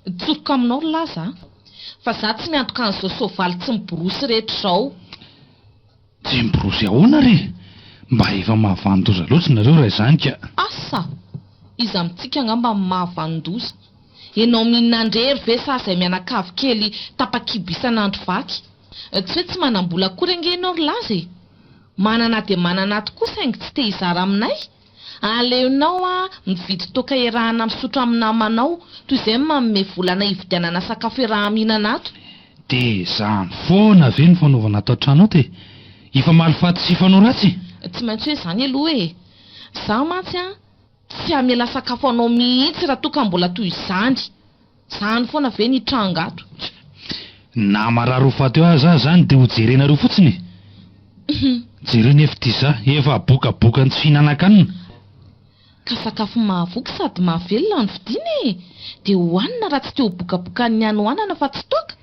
Tsoriko aminao ry Laza a! Fa za tsy miantoka an'izao soavaly tsy miborosy rehetra izao. Tsy miborosy ahoana re? Mba efa mahavanon-doza loatra nareo raha izany ka! Asa! Iza amintsika angamba no mahavanon-doza? Ianao mihinan-drery ve sa izay mianakavy kely tapa-kibo isan'andro vaky? Tsy hoe tsy manam-bola akory ange ianao ry Laza e! Manana dia manana tokoa saingy tsy te hizara aminay? Aleonao a mividy toaka iarahana misotro amin'ny namanao toy izay manome vola anay hividianana sakafo iaraha-mihinana ato. Dia izany foana ve no fanaovana ato an-trano ato e? Hifamaly faty sy hifanao ratsy? Tsy maintsy hoe izany aloha e! Izaho mantsy an, tsy hamela sakafo anao mihitsy raha toa ka mbola toy izany. Izany foana ve ny hitranga ato? Na marary ho faty eo aza aho izany dia ho jerenareo fotsiny e! Jereo nefa ity za, efa bokabokan'ny tsy fihinanan-kanina. Ka sakafo mahavoky sady mahavelona no vidiana e! Dia hohanina raha tsy te ho bokabokan'ny hanoanana fa tsy toaka?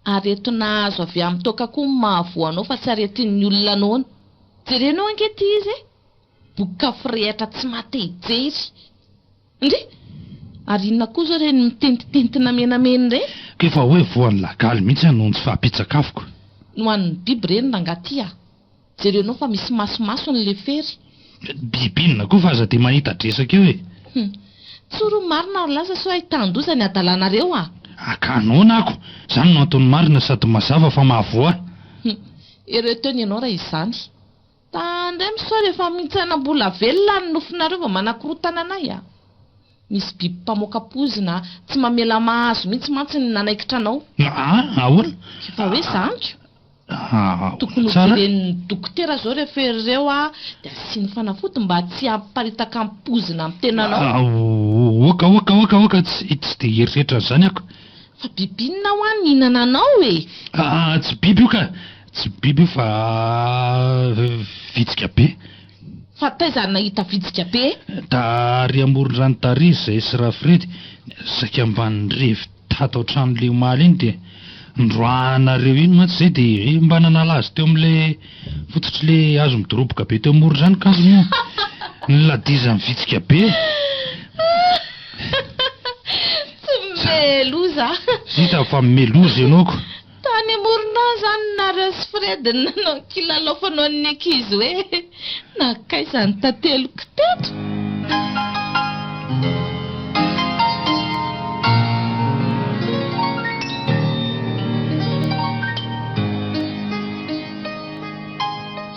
Aretina azo avy amin'ny toaka koa no mahavoa anao fa tsy aretin'ny olona noana. Jerenao ange ity izy e! Boka firehatra tsy maha te hijery. Ndry! Ary inona koa izao ireny mitentintentina menamena ireny? Ka efa hoe voan'ny lagaly mihitsy aho noho ny tsy fahampian-tsakafoko. Nohanin'ny biby ireny rangahy ty a! Jerenao fa misy masomasony le fery. Biby inona koa fa aza dia mahita-dresaka eo e! Hum. Tsory ny marina ry laza sao ahitan-doza ny hadalanareo a! Akanoana ako! Izany no antony marina sady mazava fa mahavoa ahy. Hum. Ireo teo ny anao raha izany. Tandremo sao rehefa mihintsaina mbola velona ny nofinareo vao manakorontana anay a! Misy biby mpamoaka poizina tsy mamela mahazo mihitsy mantsy ny nanaikitra anao. Aa ahoana? Efa hoe zany ko! Ahoana Tokony tsara? hojeren'ny dokotera zao rehefa ireo a, dia asiany fanafody mba tsy hampiparitaka ny poizina amin'ny tenanao. Oka oka oka oka tsy tsy dia hieritreritra an'izany ako. Fa biby inona hoa nihinana anao e? Aa tsy biby io ka! Tsy biby io fa vitsika be. Fa taiza no nahita vitsika be? Tary amoron-drano tary izay sy Rafredy, saika mba nirevy tato an-trano le omaly iny dia noroahanareo iny mantsy izay dia mba nanala azy teo amin'ilay fototr'ilay hazo midoroboka be teo amoron-drano kanjo moa niladizan'ny vitsika be. Tsy meloza. Hita fa meloza ianao ko. Tany amoron-drano izany nareo sy Fred no nanao kilalao fanaon'ny ankizy hoe nankaiza ny tanteliko teto?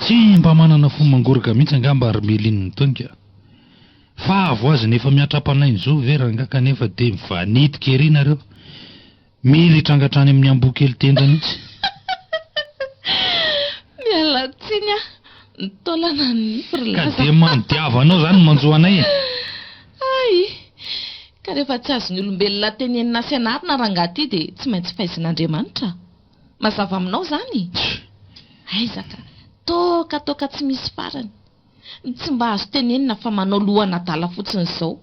Tsy mba manana fo mangoraka mihitsy angamba ry Méline itony ka. Fahavoazana efa miatram-panahy ny zo ve rangahy kanefa dia mivanitika ery nareo. Mila hitranga hatrany amin'ny amboa kely tendra mihitsy. Miala tsiny aho, ny taolana nify ry Ka laza. dia manodiava anao izany ny manjo anay e! Hay! Ka rehefa tsy azon'ny olombelona tenenina sy anarina rangahy ity dia tsy maintsy faizin'Andriamanitra. Mazava aminao izany? Aiza ka! Toaka toaka tsy misy farany. Tsy mba azo tenenina fa manao lohan'adala fotsiny izao.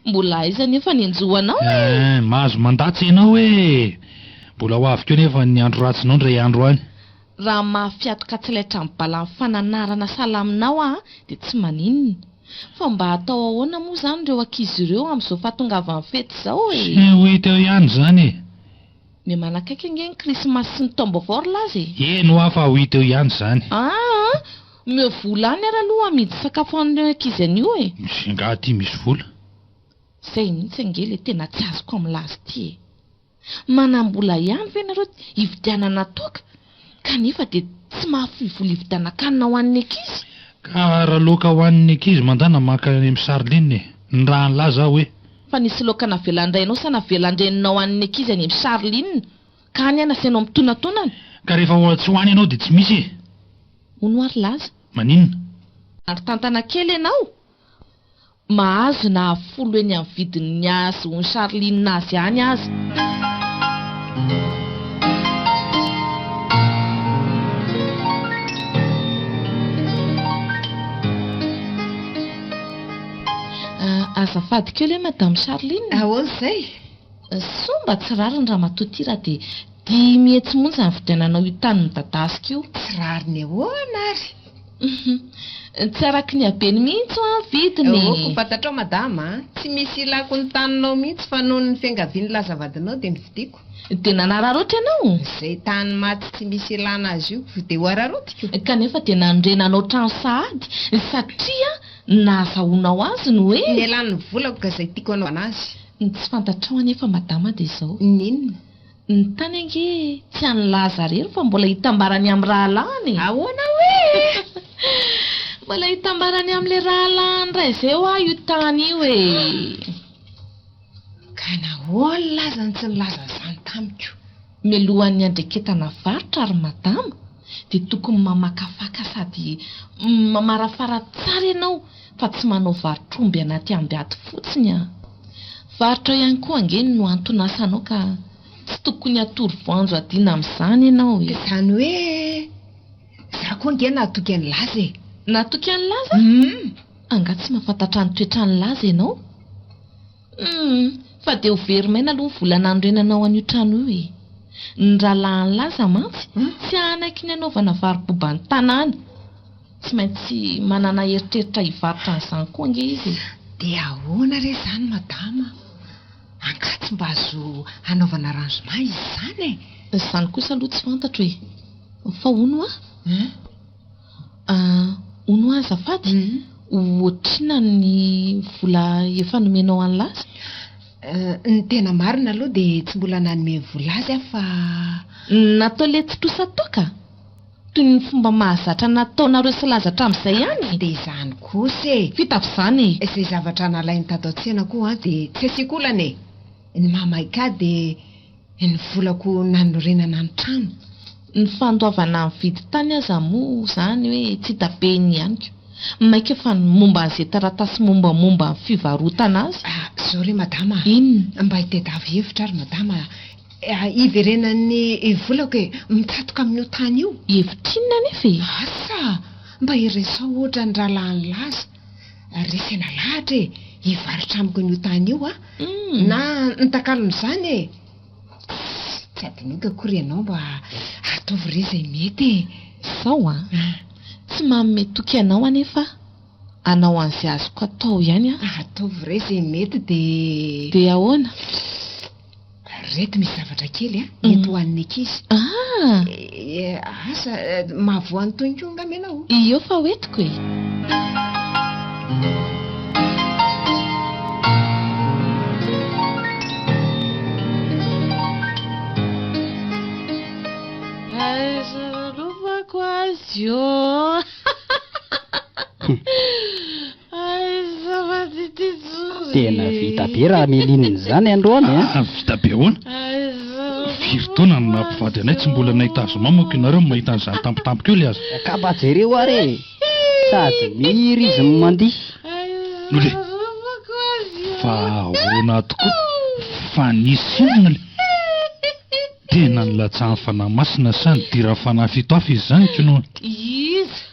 Mbola aiza anefa ny hanjo anao e! Eh, mahazo mandatsa ianao e! Mbola ho avy koa anefa ny andro ratsinao indray andro any. Raha mahafiatoka tsy laitra amin'ny balan'ny fananarana salaminao aho dia tsy maninona. Fa mba atao ahoana moa izany ireo ankizy ireo amin'izao fahatongavan'ny fety izao e? Tsy ho hita eo ihany izany e! Miha-manakaiky ange ny krismasy sy ny taom-baovao ry laza e! Eny hoa fa ho hita eo ihany izany. Aa! Omeo vola any ary aloha amidy sakafo an'ireo ankizy anio e! Misy angaha aty misy vola? Zay mihitsy ange le tena tsy azoko am laza ity e! Manambola ihany ve nareo hividianana toaka kanefa dia tsy mahafoy vola hividianan-kanina ho an'ny ankizy? Ka raha laoka ho an'ny ankizy mandana maka any am Charline e! Ny raha nilaza aho hoe. Fa nisy laoka navelan-drainao sa navelan-dreninao an'ny ankizy any am Charline ka any anasainao mitonatonana? Ka rehefa ho tsy ho any ianao dia tsy misy e! Hono ary laza. Maninona? Ary tantana kely ianao? Mahazo na folo eny amin'ny vidin'ny ahazoan'i Charline azy ihany aza. Azafady kely hoe Madame Charline. Ahoana izay? Soa mba tsy rariny ramatoa ity raha dia 500 monja ny vidiananao io tany midadasika io. Tsy rariny ahoana ary? Tsy araky ny habeny mihitsy hoa ny vidiny e! Aoka ho fantatrao madama a! Tsy misy ilako ny taninao mihitsy fa noho ny fiangavian'ny laza vadinao dia novidiako. Dia nanararaotra ianao? Izay tany maty tsy misy ilana azy io dia ho araraotiko? Kanefa dia nanorenanao trano sahady satria nahazahoanao azy ny hoe. Nialany ny volako ka izay tiako hanaovana azy. Ny tsy fantatrao anefa madama dia izao. N'inona? Ny tany ange tsy an'i Laza irery fa mbola hitambarany amin'ny rahalahiny e! Ahoana hoe? Mbola hitambarany amin'ilay rahalahiny iray izay hoa io tany io e! Ka nahoana Laza no tsy nilaza an'izany tamiko? Mialohan'ny handreketana varotra ry madama dia tokony mamakafaka sady mamarafara tsara ianao fa tsy manao varotr'omby anaty ambiaty fotsiny an! Varotra ihany koa ange no anton'asanao ka tsy tokony hatory voanjo adina amin'izany ianao e! Izany hoe za koa ange nahatoky an'i Laza e! Nahatoky an'i Laza? Angaha tsy mahafantatra ny toetran'i Laza ianao? Humm! Fa dia ho very maina aloha ny vola nanorenanao an'io trano io e! Ny rahalahin'i Laza mantsy tsy hanaiky ny hanaovana varo-boba ny tanàna. Tsy maintsy manana eritreritra hivarotra an'izany koa ange izy e! Dia ahoana re izany madama? Angaha tsy mba azo hanaovana arrangement izy izany e? Izany kosa aloha tsy fantatro e! Fa hono hoa? Ah, hono hoa azafady? Ohatrinona ny vola efa nomenao an'i Laza? Ny tena marina aloha dia tsy mbola nanome vola azy aho fa. Natao ilay tsy trosa toaka? Toy ny fomba mahazatra nataonareo sy Laza hatramin'izay ihany e! Tsy dia izany kosa e! Vita avy izany e! Izay zavatra nalainy tato an-tsena koa an dia tsy asiako olana e! Ny maha-maika ahy dia ny volako nanorenana ny trano. Ny fandoavana ny vidin-tany aza moa izany hoe tsy hita be ny ihany ko. Maika fa ny momba an'izay taratasy mombamomba ny fivarotana azy. Ah, izao re madama a! Inona? Mba hitadiavo hevitra ary madama a! Hiverenan'ny volako e! Mitsatoka amin'io tany io. Hevitra inona anefa e? Asa! Mba iresao ohatra ny rahalahin'i Laza. Resena lahatra e! Hivarotra amiko an'io tany io aho. Na ny takalon'izany e! Tsy adinoiko akory ianao mba ataovy re izay mety e! Sao an! Tsy manome toky anao anefa aho. Hanao an'izay azoko atao ihany aho. Ataovy re izay mety dia. Dia ahoana? Reto misy zavatra kely a, ento ho an'ny ankizy. Ah! Asa, mahavoa an'itony koa angamba ianao? Io fa hoentiko e! Aiza no nanaovako azy ô? Aiza fa tsy tia intsony. Tena vita be raha Méline izany androany a. Vita be ahoana? Firy taona no naha mpivady anay tsy mbola nahita azy mamako ianareo no mahita an'izany tampotampoka eo le aza. Ka mba jereo ary e! Sady mihira izy no mandihy. Nole. Fa ahoana tokoa? Fa nisy inona le? Tena nilatsahan'ny fanahy masina sa nidiran'ny fanahy fitoafy izy izany ko no. Iza?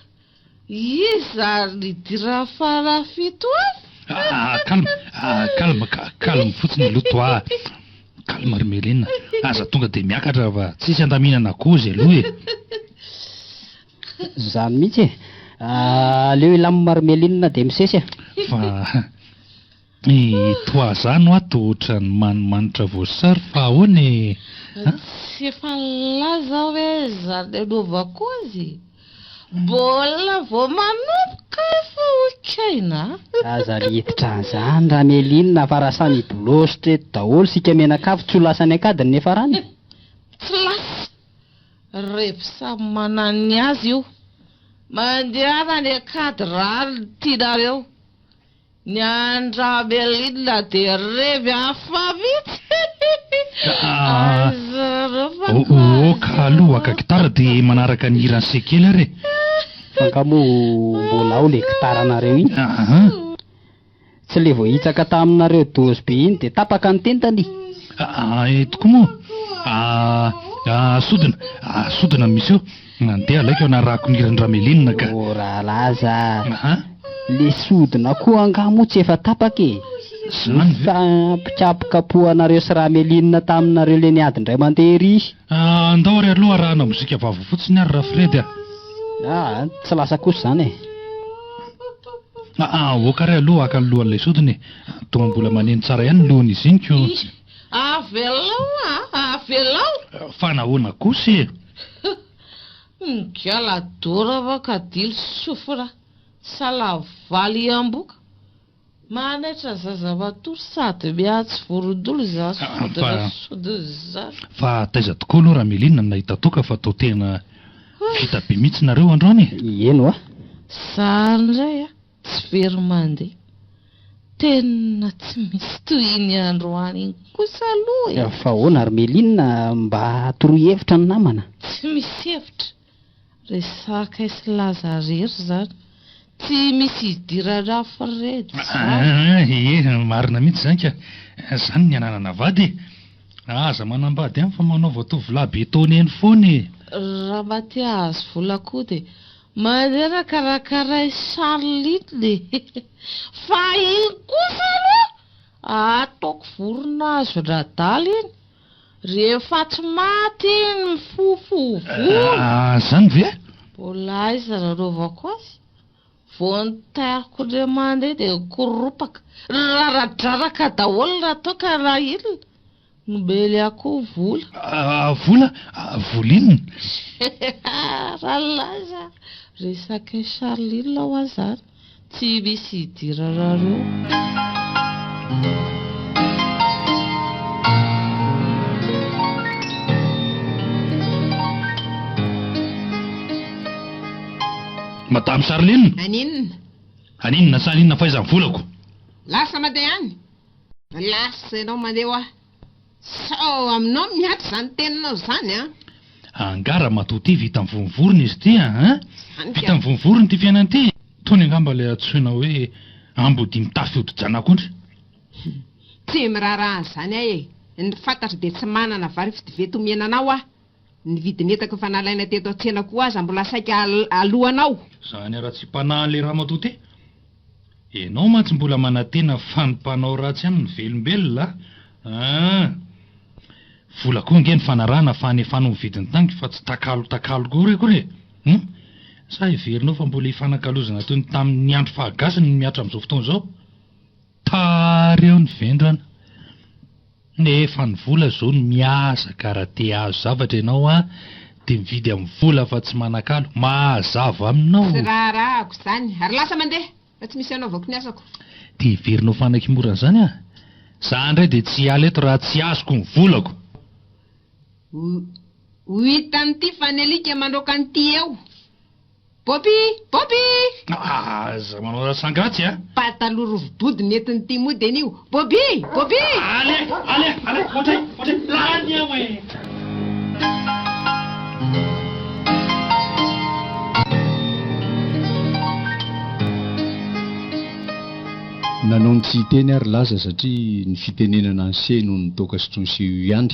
Iza ary nidiran'ny fanahy fitoafy? Ah, calme, ah, calme, calme fotsiny aloha toi. Calme ry Melina, aza tonga dia miakatra fa tsisy andaminana kozy aloha e. Zany mihitsy e. Aleo hilamina ry Melina dia misesy a. Fa i toi zany hoa toa ohatran'ny manimanitra voasary fa ahoana e? A? Tsy efa nilaza aho hoe zany anaovako azy e. Mbola vao manomboka efa hokaina a. Aza miditra an'izany Ramelina fa raha samy hibolositra eto daholo isika mianakavy tsy ho lasa any an-kady ny niafarany e. Tsy lasa. Revy samy manana ny azy io. Mandehana any an-kady raha ny tianareo. Ny an-dRamelina dia revy hafa mihitsy. Aza nareo fa Oh ka aloha haka gitara dia manaraka ny hiran'i Sekely ary e. Fa nga moa mbola ao le gitaranareo iny? Tsy le voahitsaka taminareo dozy be iny dia tapaka ny tendany? Aa tokoa moa. Aa sodina, aa sodina no misy eo. Andeha alaiko hanarahako ny hiran'i Ramelina ka. Oh Ralaza a! Le sodina koa angaha moa tsy efa tapaka e? Zany ve? Nifampikapokapohanareo sy Ramelina taminareo le niady indray mandeha ery. Andao ary aloha arahana mozika vava fotsiny ary Rafredy a! Aa tsy lasa kosa izany e! Aa ok ary aloha haka ny lohan'ilay sodina e! Toa mbola maneno tsara ihany ny lohan'izy iny ko! Avelao a! Avelao! Fa nahoana kosa e? Migaladora va kadily sofina salavalo iamboka. Manaitra zaza matory sady miantso vorondolo izany sodina sodina izany. Fa taiza tokoa aloha Ramelina no nahita toaka fa toa tena vita be mihitsy nareo androany e? Eny hoa. Za ndray a, tsy very mandeha. Tena tsy misy toy iny androany iny kosa aloha e. Fa ahoana ry Melina mba toroy hevitra ny namana? Tsy misy hevitra. Resaka sy laza rery zany. Tsy misy idirana Fred zany. Ie, marina mihitsy zany ka. Zany ny ananana vady e. Aza manambady any fa manaova tovolahy be taona eny foana e. Raha mba te hahazo vola koa dia mandehana karakarain'i Charline e. Fa iny kosa aloha ataoko vorona azon-dRadala iny. Rehefa tsy maty iny mifofo volo. Ah, zany ve? Mbola aiza nanaovako azy? Vao nitairiko indray mandeha dia nikoropaka. Raradraraka daholo raha toa ka raha inona? Nomeny ahy koa vola. Ah, vola? Vola inona? Ralaza, resak'i Charline hoa zany. Tsy misy idiranareo. Madame Charline! Haninona? Haninona sa haninona fa aiza ny volako? Lasa mandeha any! Lasa ianao mandeha hoa! Sao aminao mihatra izany teninao izany an! Angaha ramatoa ity vita mivonivorona izy ity an! Izany ka. Vita mivonivorona ity fiainana ity! Tony angamba ilay antsoina hoe ambodia mitafy hodi-janak'ondry. Tsy miraharaha an'izany aho e! Ny fantatro dia tsy manana vary fidiveto omena anao aho. Ny vidin'entako efa nalaina teto an-tsena koa aza mbola saika aloanao. Izany haratsiam-panahin'ilay ramatoa ity. Ianao mantsy mbola manantena fa ny mpanao ratsy ihany no velombelona a! Vola koa ange ny fanarahana fa anefano ny vidin'ny tanky fa tsy takalo takalo koa akory e! Hum! Sa heverinao fa mbola hifanakalozana toy ny tamin'ny andro fahagasy ny mihatra amin'izao fotoana izao? Tary eo ny vendrana. Nefa ny vola zao no miasa ka raha te hahazo zavatra ianao an dia mividy amin'ny vola fa tsy manakalo. Mazava aminao. Tsy raharahako izany ary lasa mandeha fa tsy misy anaovako ny asako. Dia heverinao fanakimorana izany an? Za indray dia tsy hiala eto raha tsy azoko ny volako. Ho hitan'ity fa ny alika mandroaka an'ity eo. Bobby! Bobby! Aza manao rasangy ratsy a! Pataloha rovi-body nentin'ity mody anio. Bobby! Bobby! Allez! Allez! Allez! Ohatray! Ohatray! Lany aho e! Nanao ny tsy hiteny ary Laza satria ny fitenenana an'i Se noho ny toaka sotroin'i Se io ihany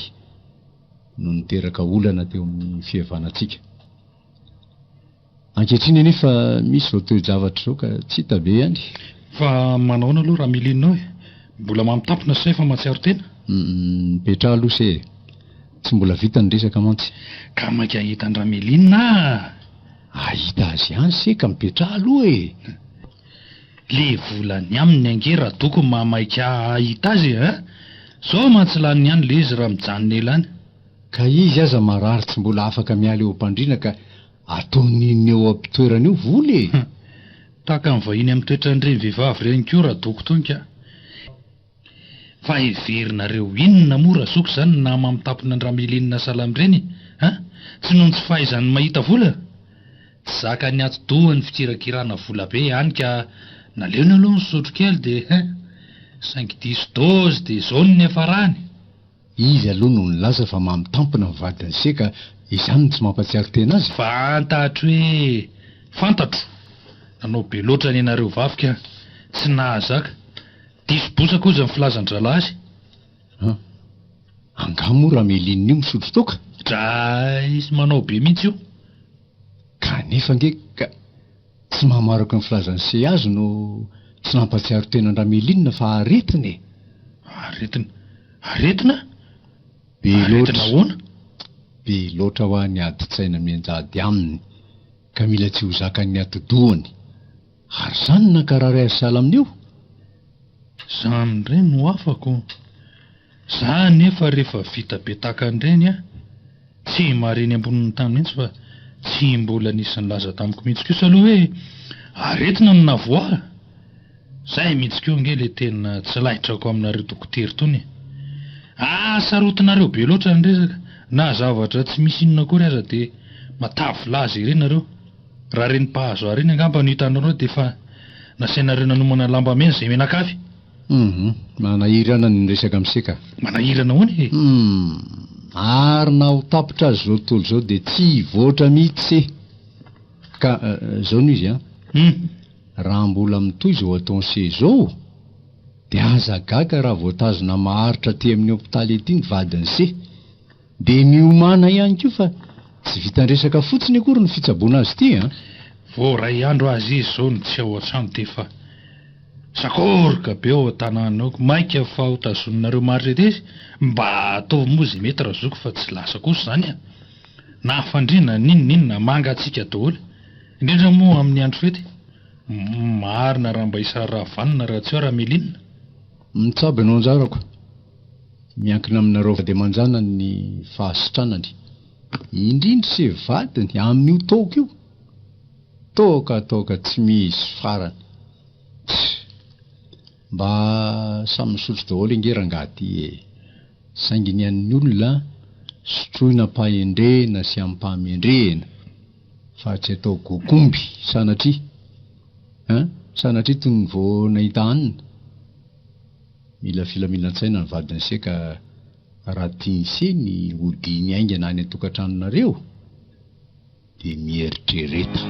no niteraka olana teo amin'ny fihavanantsika. Ankehitriny anefa misy izao toe-javatra izao ka tsy hita be ihany. Fa manahoana aloha Ramiline e? Mbola mampitampina sa efa mahatsiaro tena? Mipetraha aloha se e! Tsy mbola vita ny resaka mantsy. Ka mainka hahita an-dRameline ah! Hahita azy ihany se ka mipetraha aloha e! Le volany aminy ange Radoko mahamaika hahita azy e! Zao mantsy laniny ihany le izy raha mijanona ela any. Ka izy aza marary tsy mbola afaka miala eo am-pandriana ka ataony inona eo am-pitoerana eo vola e! Tahaka ny vahiny amin'ny toetran'ireny vehivavy ireny koa Radoko tony ka! Fa heverinareo inona moa Razoky izany ny nama mitapona an-dRameline Salama ireny e? An? Tsy noho ny tsy fahaizany mahita vola? Tsy zakan'ny atidoha ny fikirakirana vola be hany ka naleony aloha nisotro kely dia hein! Saingy diso dôzy dia izao no niafarany! Izy aloha no nilaza fa mamitampina ny vadiny se ka izany no tsy mampatsiaro tena azy. Fantatro e! Fantatro! Nanao be loatra anie nareo vavy ka! Tsy nahazaka! Diso bosaka hozy ny filazan-drahalahy azy. An! Angaha moa Ramelina io misotro toaka? Dray izy manao be mihitsy io. Kanefa ange ka tsy mahamaraka ny filazan'i Se azy no tsy nampatsiaro tena an-dRamelina fa aretina e! Aretina? Aretina? Be Aretina loatra. ahoana? Be loatra hoa ny adin-tsaina mianjady aminy ka mila tsy ho zakan'ny atidohany. Ary izany no nankarary azy sahala amin'io? Izany indray no afako. Za anefa rehefa vita be tahaka an'ireny an, tsy mareny ambonin'ny tany mihitsy fa tsy mbola nisy nilaza tamiko mihitsy kosa aloha hoe aretina no navoaha. Zay mihitsy koa ange le tena tsy laitrako aminareo dokotera itony e. Asarotinareo be loatra ny resaka, na zavatra tsy misy inona akory aza dia matavy laza ery nareo. Raha ireny mpahazo ahy ireny angamba no hitanareo dia efa nasainareo nanomana lambamena izay mianakavy. Hum, manahirana ny miresaka amin'i se ka. Manahirana ahoana e? Hum, ary na ho tapitra aza izao tontolo izao dia tsy hivoatra mihitsy se. Ka izao no izy an. Hum. Raha mbola mitohy izao ataon'i se izao dia aza gaga raha voatazona maharitra aty amin'ny hopitaly aty ny vadin'i se. Dia miomàna ihany koa fa tsy vitan-dresaka fotsiny akory ny fitsaboana azy ity an! Vao iray andro aza izy izao no tsy ao an-trano dia efa sakoroka be ao an-tanàna ao, maika fa ho tazoninareo maharitra ety izy, mba ataovy moa izay mety razoky fa tsy lasa kosa izany an! Na fandriana n'inon'inona mangatsiaka daholo, indrindra moa amin'ny andro fety, marina raha mba hisy raharaha vanona raha tsy ao Ramelina. Mitsabo ianao anjarako. Miankina aminareo vady aman-janany ny fahasitranany. Indrindra se vadiny amin'io toaka io. Toaka toaka tsy misy farany. Tss. Mba samy misotro daholo ange rangahy ty e. Saingy ny an'ny olona sotroina am-pahendrena sy am-pahamendrehena fa tsy atao gokomby sanatria. Hein? Sanatria toy ny vao nahita hanina. Mila filaminan-tsaina ny vadin'i se ka raha tian'i se ny hodiany haingana any an-tokantranonareo dia mieritrereta.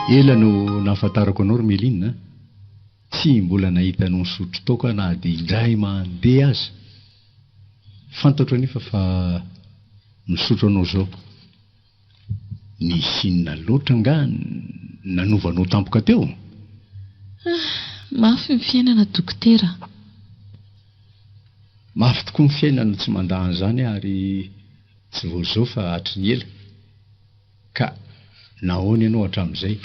Ela no nahafantarako anao ry Méline a! Tsy mbola nahita anao nisotro toaka na dia indray mandeha aza. Fantatro anefa fa misotro anao izao. Nisy inona loatra angaha nanova anao tampoka teo? Ah, mafy ny fiainana dokotera a! Mafy tokoa ny fiainana, tsy mandà an'izany aho ary tsy vao izao fa hatry ny ela. Ka nahoana ianao hatramin'izay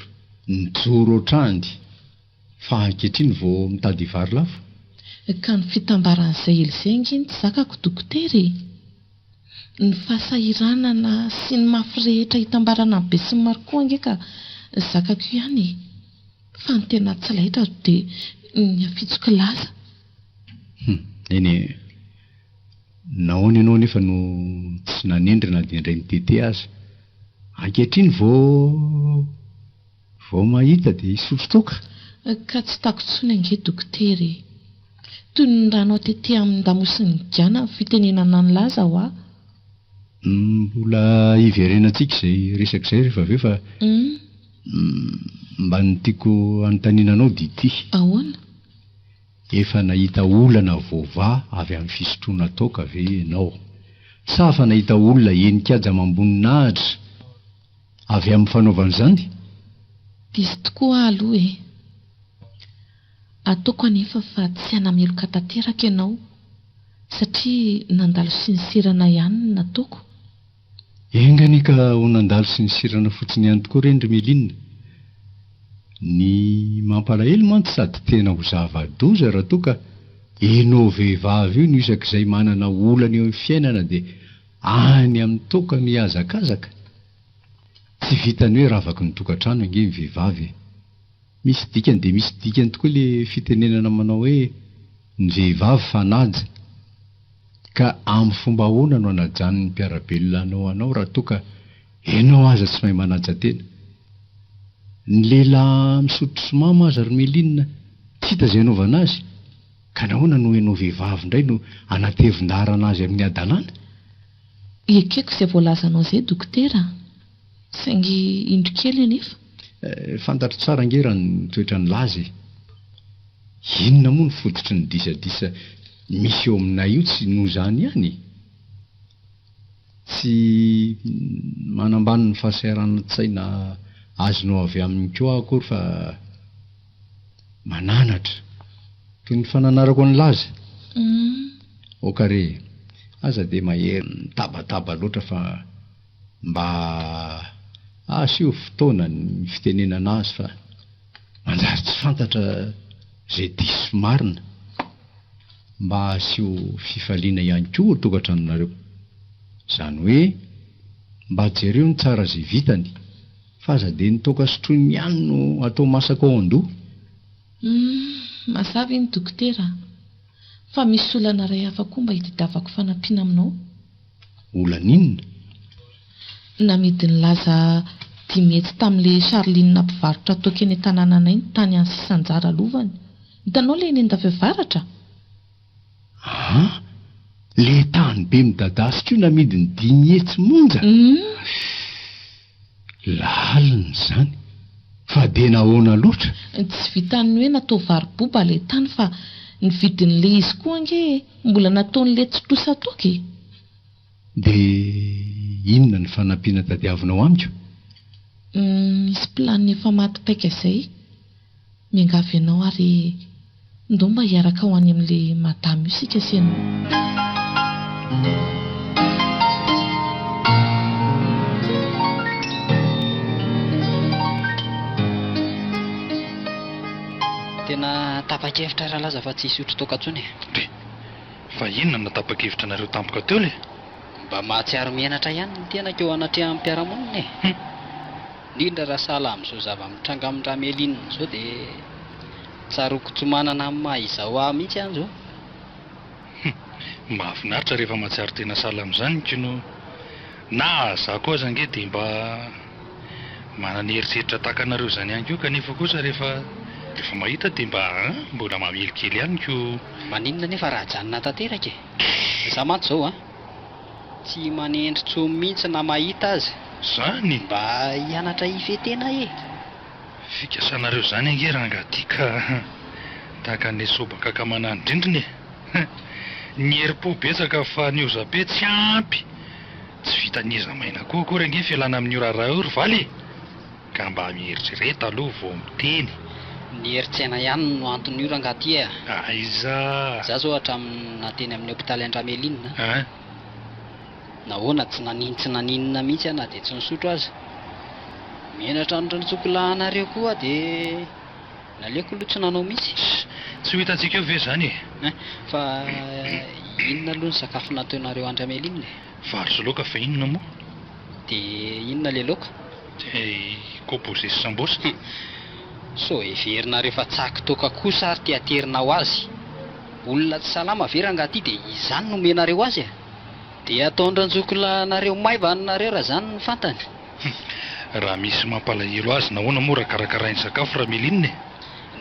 nijoro hatrany Fa ankehitriny vao mitady hivary lafo? Ka ny fitambaran'izay ela izay ange no tsy zakako dokotera e! Ny fahasahiranana sy ny mafy rehetra itambarana amin'ny besinimaro koa ange ka zakako ihany e! Fa ny tena tsy laitra dia ny afitsok'i Laza. Eny e, nahoana ianao anefa no tsy nanendry na dia indray mitete aza? Ankehitriny vao vao mahita dia hisotro toaka? Ka tsy tako intsony ange dokotera e! Toy ny rano atete amin-damosin'ny gana ny fitenenana an'lah hoa. Mbola hiverenantsika izay resaka izay rehefa avy eo fa mba ny tiako hanontaniana anao dia ity. Ahoana? Efa nahita olana voavaha avy amin'ny fisotroana toaka ve ianao? Sa fa nahita olona henin-kaja amam-boninahitra avy amin'ny fanaovana izany? Diso tokoa aho aloha e! Ataoko anefa fa tsy hanameloka tanteraka ianao satria nandalo sy niserana ihany ny nataoko. Enga anie ka ho nandalo sy nisirana fotsiny ihany tokoa ireny ry Méline. Ny mampalahelo mantsy sady tena ho zava-doza raha toa ka enao vehivavy io no isak'izay manana olana eo amin'ny fiainana dia any amin'ny toaka mihazakazaka. Tsy vitan'ny hoe ravaky ny tokantrano ange ny vehivavy e. Misy dikany dia misy dikany tokoa ilay fitenenana manao hoe ny vehivavy fanaja. Ka amin'ny fomba ahoana no anajan'ny mpiara-belona anao anao raha toa ka enao aza tsy mahay manaja tena? Ny lehilahy misotro sy mamo aza ry Méline tsy hita izay anaovana azy, ka nahoana no enao vehivavy indray no anatevin-daharana azy amin'ny hadalana? Ekeko izay voalazanao izay dokotera a! Saingy indro kely anefa. Fantatro tsara ange raha ny toetran'i Laza e! Inona moa no fototry ny disadisa misy eo aminay io tsy noho izany ihany e! Tsy manambany ny fahasahiranantsaina azonao avy aminy koa aho akory fa mananatra toy ny fananarako an'i Laza. Aoka re e! Aza dia mahery mitabataba loatra fa mba asio fotoana ny fitenenana azy fa manjary tsy fantatra izay diso marina. Mba asio fifaliana ihany koa ao tokantranonareo. Izany hoe mba jereo ny tsara izay vitany fa aza dia ny toaka sotroiny ihany no atao masaka ao an-doha. Humm, mazava iny dokotera a! Fa misy olana iray hafa koa mba itadiavako fanampiana aminao. Olana inona? Namidin'i Laza 500 tamin'ilay Charline mpivarotra toaka eny an-tanànanay ny tany any sisanjara lovany. Hitanao ilay eny Andafiavaratra? An! Ilay tany be midadasika io namidiny 500 monja? Lalina izany. Fa dia nahoana loatra? Tsy vitan'ny hoe natao varo-boba ilay tany fa ny vidin'ilay izy koa ange mbola nataon'ilay tsy trosa toaka e! Dia inona ny fanampiana tadiavinao amiko? Misy planina efa maty paika izay. Miangavy anao ary ndao mba hiaraka ho any amin'ilay madama io isika sy ianao. Tena tapa-kevitra Ralaza fa tsy hisotro toaka intsony e. Ndry! Fa inona no natapa-kevitra anareo tampoka teo le? Mba mahatsiaro menatra ihany ny tenako eo anatrehan'ny mpiara-monina e. Indrindra raha sahala amin'izao zava-mitranga amin-dRamelina izao dia tsaroako tsy manana amin'ny maha izaho ahy mihitsy aho izao. Hum! Mahafinaritra rehefa mahatsiaro tena sahala amin'izany kno. Na za koa aza ange dia mba manana eritreritra tahaka anareo izany ihany koa kanefa kosa rehefa rehefa mahita dia mba hein! Mbola mamely kely ihany ko. Maninona anefa raha ajanona tanteraka e? Za mantsy izao an! Tsy manendry tsony mihitsy na mahita aza. Zany? Mba hianatra hifehy tena e! Fikasanareo zany ange rangah ty ka tahaka an'ilay sobakaka manani-drindrina e! Ny herim-po betsaka fa ny hozape tsy ampy! Tsy vitan'ny eza-maina koa akory ange ny fialana amin'io raharaha io ry valy e! Ka mba mieritrereta aloha vao miteny. Ny herin-tsaina ihany no anton'io rangaha ty a! Aiza! Za zao hatramin'ny na teny amin'ny hopitaly Andramelina a! Hein? Nahoana tsy nanin tsy naninona mihitsy aho na dia tsy nisotro aza. Menatra ny rantsokilahinareo koa aho dia naleoko aloha tsy nanao mihitsy. Tsy ho hitantsika eo ve izany e? Hein? Fa inona aloha ny sakafo nataonareo Andramelina e? Vary sy laoka fa inona moa? Dia inona ilay laoka? Dia composé sy sambosa. Hum! Sao heverinareo fa tsaky toaka kosa ary ty aterina ho azy? Olona tsy salama ve rangaha ty dia izany no omenareo azy e? Dia ataon-dranjokilahinareo maivana nareo raha izany no fantany. Raha misy mampalahelo azy nahoana moa raha karakarainy sakafo Rameline e?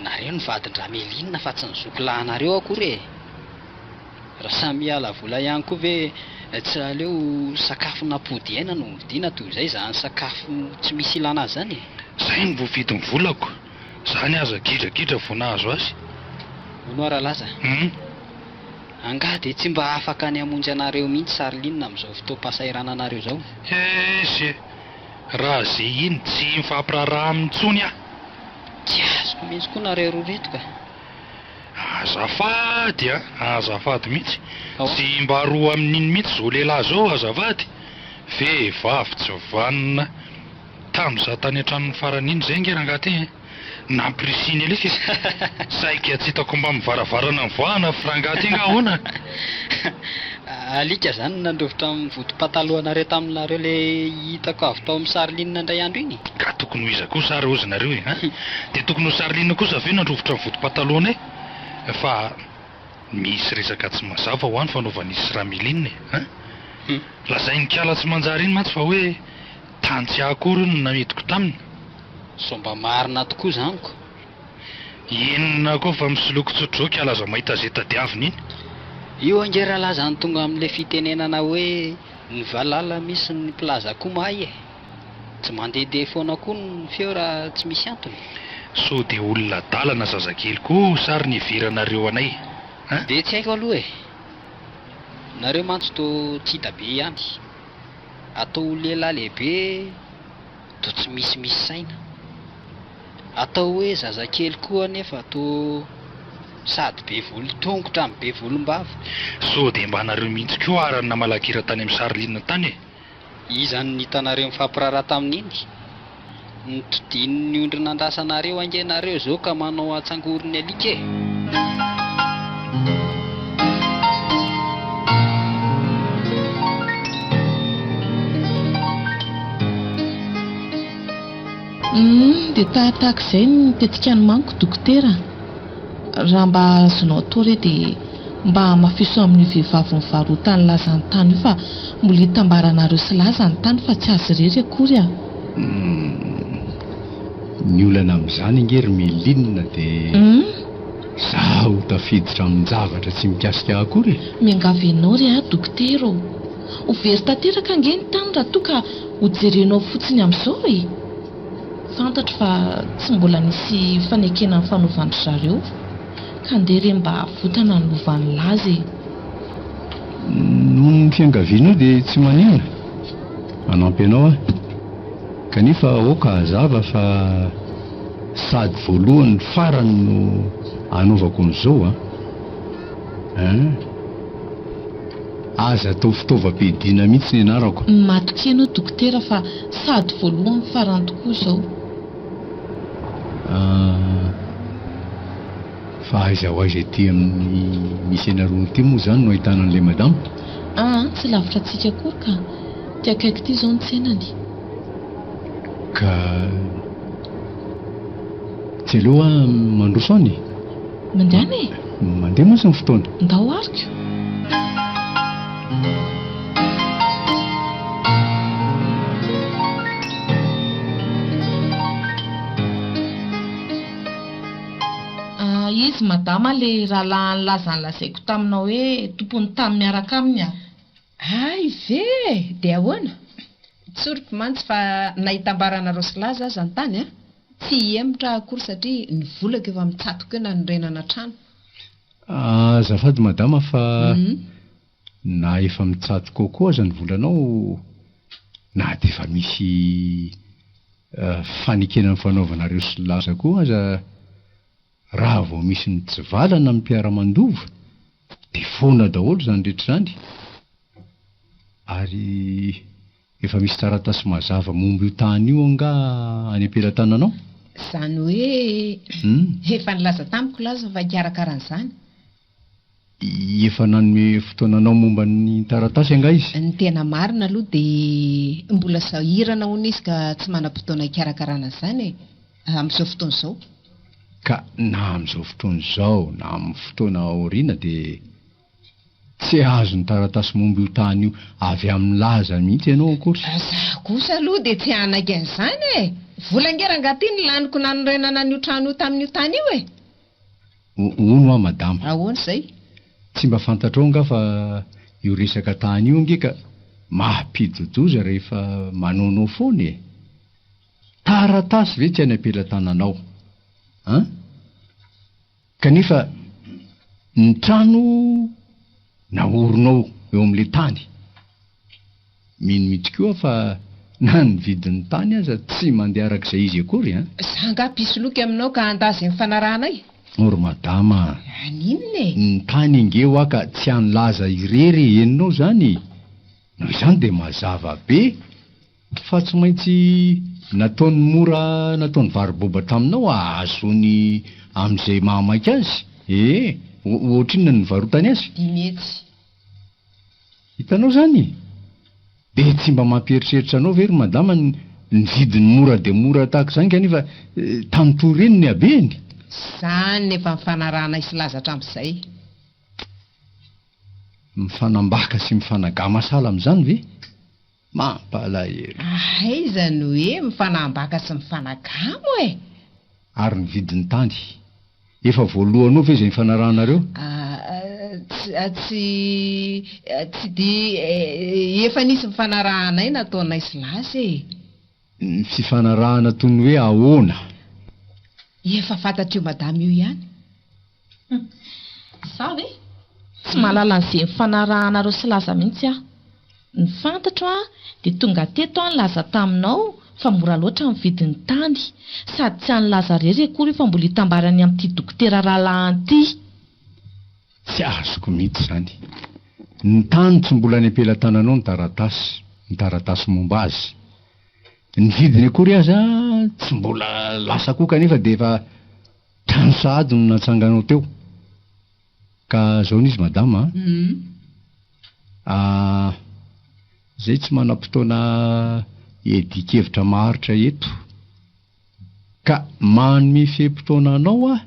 Nareo no vadin-dRameline fa tsy ny zokilahinareo akory e! Raha samy miala vola ihany koa ve tsy aleo sakafo nampody aina no vidiana toy izay izany sakafo tsy misy ilana azy izany e? Zay no voavidin'ny volako, zany aza gidragidra vao nahazo azy. Hono hoa Ralaza, angaha dia tsy mba afaka ny hamonjy anareo mihitsy Sarline amin'izao fotoam-pahasahirananareo izao? Hesy e! Raha ze iny tsy mifampiraharaha aminy intsony aho. Tsy azoko mihitsy koa nareo roa reto ka. Azafady a! Azafady mihitsy. Tsy mba roa amin'iny mihitsy izao lehilahy izao azafady. Vehivavy tsy vanona. Tamin'izaho tany an-tranony farany iny izay ange rangahy ity e! Nampirisihiny alika e! Saika tsy hitako mbamin'ny varavarana nivoahana fa rangahy ity angaha ahoana? Alika izany no nandrovitra ny vodi-patalohanareo taminareo ilay hitako avy tao amin'ny Sarline indray andro iny? Ka tokony ho iza kosa ary hozy nareo e an? Dia tokony ho Sarline kosa ve nandrovitra ny vodi-patalohanay? Fa misy resaka tsy mazava hoa ny fanaovan'izy sy Ramiline e an? Lazain'i kala tsy manjary iny mantsy fa hoe tany tsy ahy akory hono no namidiko taminy. Sao mba marina tokoa izany ko? Inona koa fa misoloky tsotr'izao kala aza mahita ze tadiaviny iny. Io ange ralaza no tonga amin'ilay fitenenana hoe ny valala misy ny mpilaza koa mahay e! Tsy mandehandeha foana koa ny feo raha tsy misy antony. Sao dia olona adala na zazakely koa sary ny heveranareo anay an? Dia tsy haiko aloha e! Nareo mantsy toa tsy hita be ihany. Atao ho lehilahy lehibe toa tsy misimisy saina. Atao hoe zazakely koa anefa toa sady be volon-tongotra no be volom-bava. Sao dia mba nareo mihitsy koa ara no namalakira tany amin'i Charline tany e? Iza no nitanareo nifampiraharaha tamin'iny? Nitodian'ny ondry nandrasanareo ange nareo zao ka manao antsangoron'ny alika e! Humm dia tahatahaka izay ny tetika nomaniko dokotera a! Raha mba azonao atao re dia mba hamafiso amin'io vehivavy nivarotan'i Laza ny tany io fa mbola hitambaranareo sy Laza ny tany fa tsy azy irery akory a! Humm ny olana amin'izany ange ry Méline dia zaho tafiditra amin-javatra tsy mikasika ahy akory e! Miangavy anao re aho dokotera ô! Ho very tanteraka ange ny tany raha toa ka ho jerenao fotsiny amin'izao e! Fantatro fa tsy mbola nisy fanekena nifanaovan-dry zareo, ka ndeha re mba havotana ny lovan'i Laza e! Noho ny fiangavianao dia tsy maninona, hanampy anao aho. Kanefa aoka hazava fa sady voalohany no farany no anaovako an'izao an! Hein! Aza atao fitaovam-piadiana mihitsy ny anarako. Matokia ianao dokotera fa sady voalohany farany tokoa izao. Ah, fa aiza ho aiza ety amin'ny misy anareo ity moa izany no ahitana an'ilay madama? Ah, tsy lavitra antsika akory ka. Ty akaiky ity izao ny tsenany. Ka tsy aleo aho mandroso any e? Mandehana e! Mandeha mantsy ny fotoana. Ndao ariko. Ah, izy madama le rahalahin'i Laza nolazaiko taminao hoe tompon'ny tany miaraka aminy ah. Hay ve e! Dia ahoana? Tsoriko mantsy fa na hitambaranareo sy Laza aza ny tany an! Tsy hihemotra aho akory satria ny volako efa mitsatoka eo nanorenana trano. Azafady madama fa na efa mitsatoka ao koa aza ny volanao na dia efa misy fanekena nifanaovanareo sy Laza koa aza Raha vao misy mitsivalana amin'ny mpiara-mandova dia foana daholo izany rehetra izany ary efa misy taratasy mazava momba io tany io angaha any am-pelatananao? Izany hoe efa nilaza tamiko Laza fa hikarakara an'izany. Efa nanome fotoana anao momba ny taratasy angaha izy? Ny tena marina aloha dia mbola sahirana hono izy ka tsy manam-potoana hikarakarana an'izany e, amin'izao fotoana izao. Ka na amin'izao fotoana izao na amin'ny fotoana aoriana dia tsy hahazo ny taratasy momba io tany io avy amin'i Laza mihitsy ianao akory. Izaho kosa aloha dia tsy hanaiky an'izany e! Vola ange rangahy ity no laniko nanorenana an'io trano io tamin'io tany io e! Hono hoa madama. Ahoana izay? Tsy mba fantatrao angaha fa io resaka tany io ange ka mampidi-doza rehefa manaonao foana e! Taratasy ve tsy any am-pelatananao an? Kanefa ny trano naorinao eo amin'ilay tany, mino mihitsy koa aho fa na ny vidin'ny tany aza tsy mandeha araka izay izy akory an! Za angaha mpisoloky aminao ka handà izay nifanarahanay? O ry madama a! Haninona e? Ny tany ange hoa ka tsy an'i Laza irery e, henonao izany e! Noho izany dia mazava be Fa tsy maintsy nataony mora nataony varoboba taminao ahazoany amin'izay mahamaika azy ee, ohatrinona no nivarotany azy? 500. Hitanao izany? Dia tsy mba mampieritreritra anao ve ry madama ny ny vidiny mora dia mora tahaka izany kanefa tany toy ireny ny habeny? Izany no efa nifanarahanay sy Laza hatramin'izay. Mifanambaka sy mifanagama sahala amin'izany ve? Mampalahelo. Aiza no hoe mifanambaka sy mifanagamo e! Ary ny vidin'ny tany? Efa voalohanao ve izay nifanarahanareo? Tsy tsy dia efa nisy nifanarahanay nataonay sy Laza e! Ny fifanarahana toy ny hoe ahoana? Efa fantatr'io madama io ihany. Izaho ve? Tsy mahalala an'izay nifanarahanareo sy Laza mihitsy aho. Ny fantatro an, dia tonga teto aho nilaza taminao fa mora loatra ny vidin'ny tany. Sady tsy an'i Laza irery akory io fa mbola itambarany amin'ity dokotera rahalahiny ity. Tsy azoko mihitsy izany. Ny tany tsy mbola any am-pelatananao ny taratasy, ny taratasy momba azy. Ny vidiny akory aza tsy mbola lasa koa kanefa dia efa Trano sahady no natsanganao teo. Ka zao n'izy madama a. Ah, zay tsy manam-potoana hiadian-kevitra maharitra eto. Ka manome fe-potoana anao aho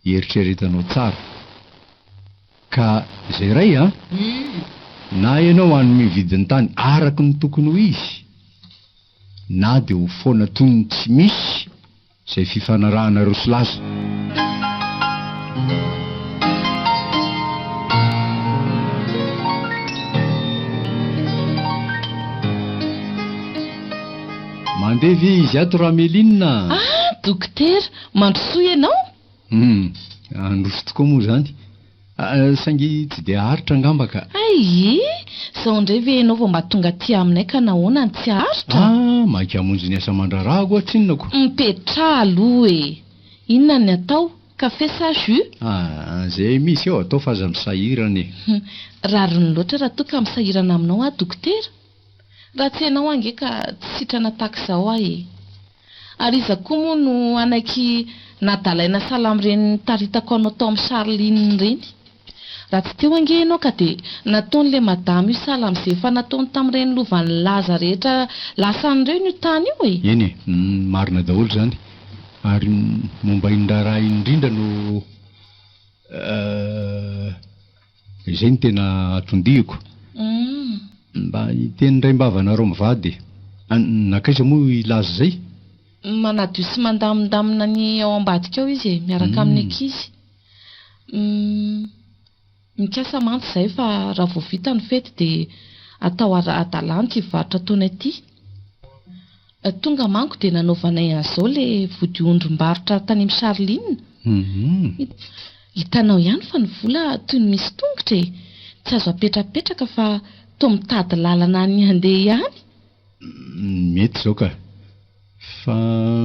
hieritreretanao tsara. Ka zay ray a. Na ianao hanome vidin'ny tany araka ny tokony ho izy, na dia ho foana toy ny tsy misy Izay fifanarahanareo sy Laza. Mandeha ve izy ato Ramelina a? Ah, dokotera, mandrosoa ianao? Hum, handroso tokoa moa izany. Saingy tsy dia haharitra angamba ka. Hay e! Izao indray ve ianao vao mba tonga aty aminay ka nahoana no tsy haharitra? Ah, maika hamonjy ny asa aman-draharaha aho tsinona ko. Mipetraha aloha e! Inona ny atao? Kafe sa jus? Ah, izay misy eo atao fa aza misahirana e! Rariny loatra raha toa ka misahirana aminao aho dokotera. Raha tsy ianao ange ka tsy sitrana tahaka izao aho e! Ary iza koa moa no hanaiky nadalaina sahala amin'ireny nitaritako anao tao amin'i Charline ireny? Raha tsy teo ange ianao ka dia nataon'ilay madama io sahala amin'izay efa nataony tamin'ireny lovan'i Laza rehetra lasany ireny io tany io e! Eny e, marina daholo izany. Ary momba iny raharaha iny indrindra no Izay no tena atondihiko. Mba hiteny indray-mbava anareo mivady. Nankaiza moa i Laza izay? Manadio sy mandamindamina ny ao ambadika ao izy e, miaraka amin'ny ankizy. Mikasa mantsy izahay fa raha vao vita ny fety dia atao ara-dalàna ity varotra ataonay ity. Tonga manko dia nanaovanay an'izao ilay vodiondrim-barotra tany amin'i Charline. Hitanao ihany fa ny vola toy ny misy tongotra e! Tsy azo apetrapetraka fa toa mitady lalana ny handeha ihany. Mety izao ka. Fa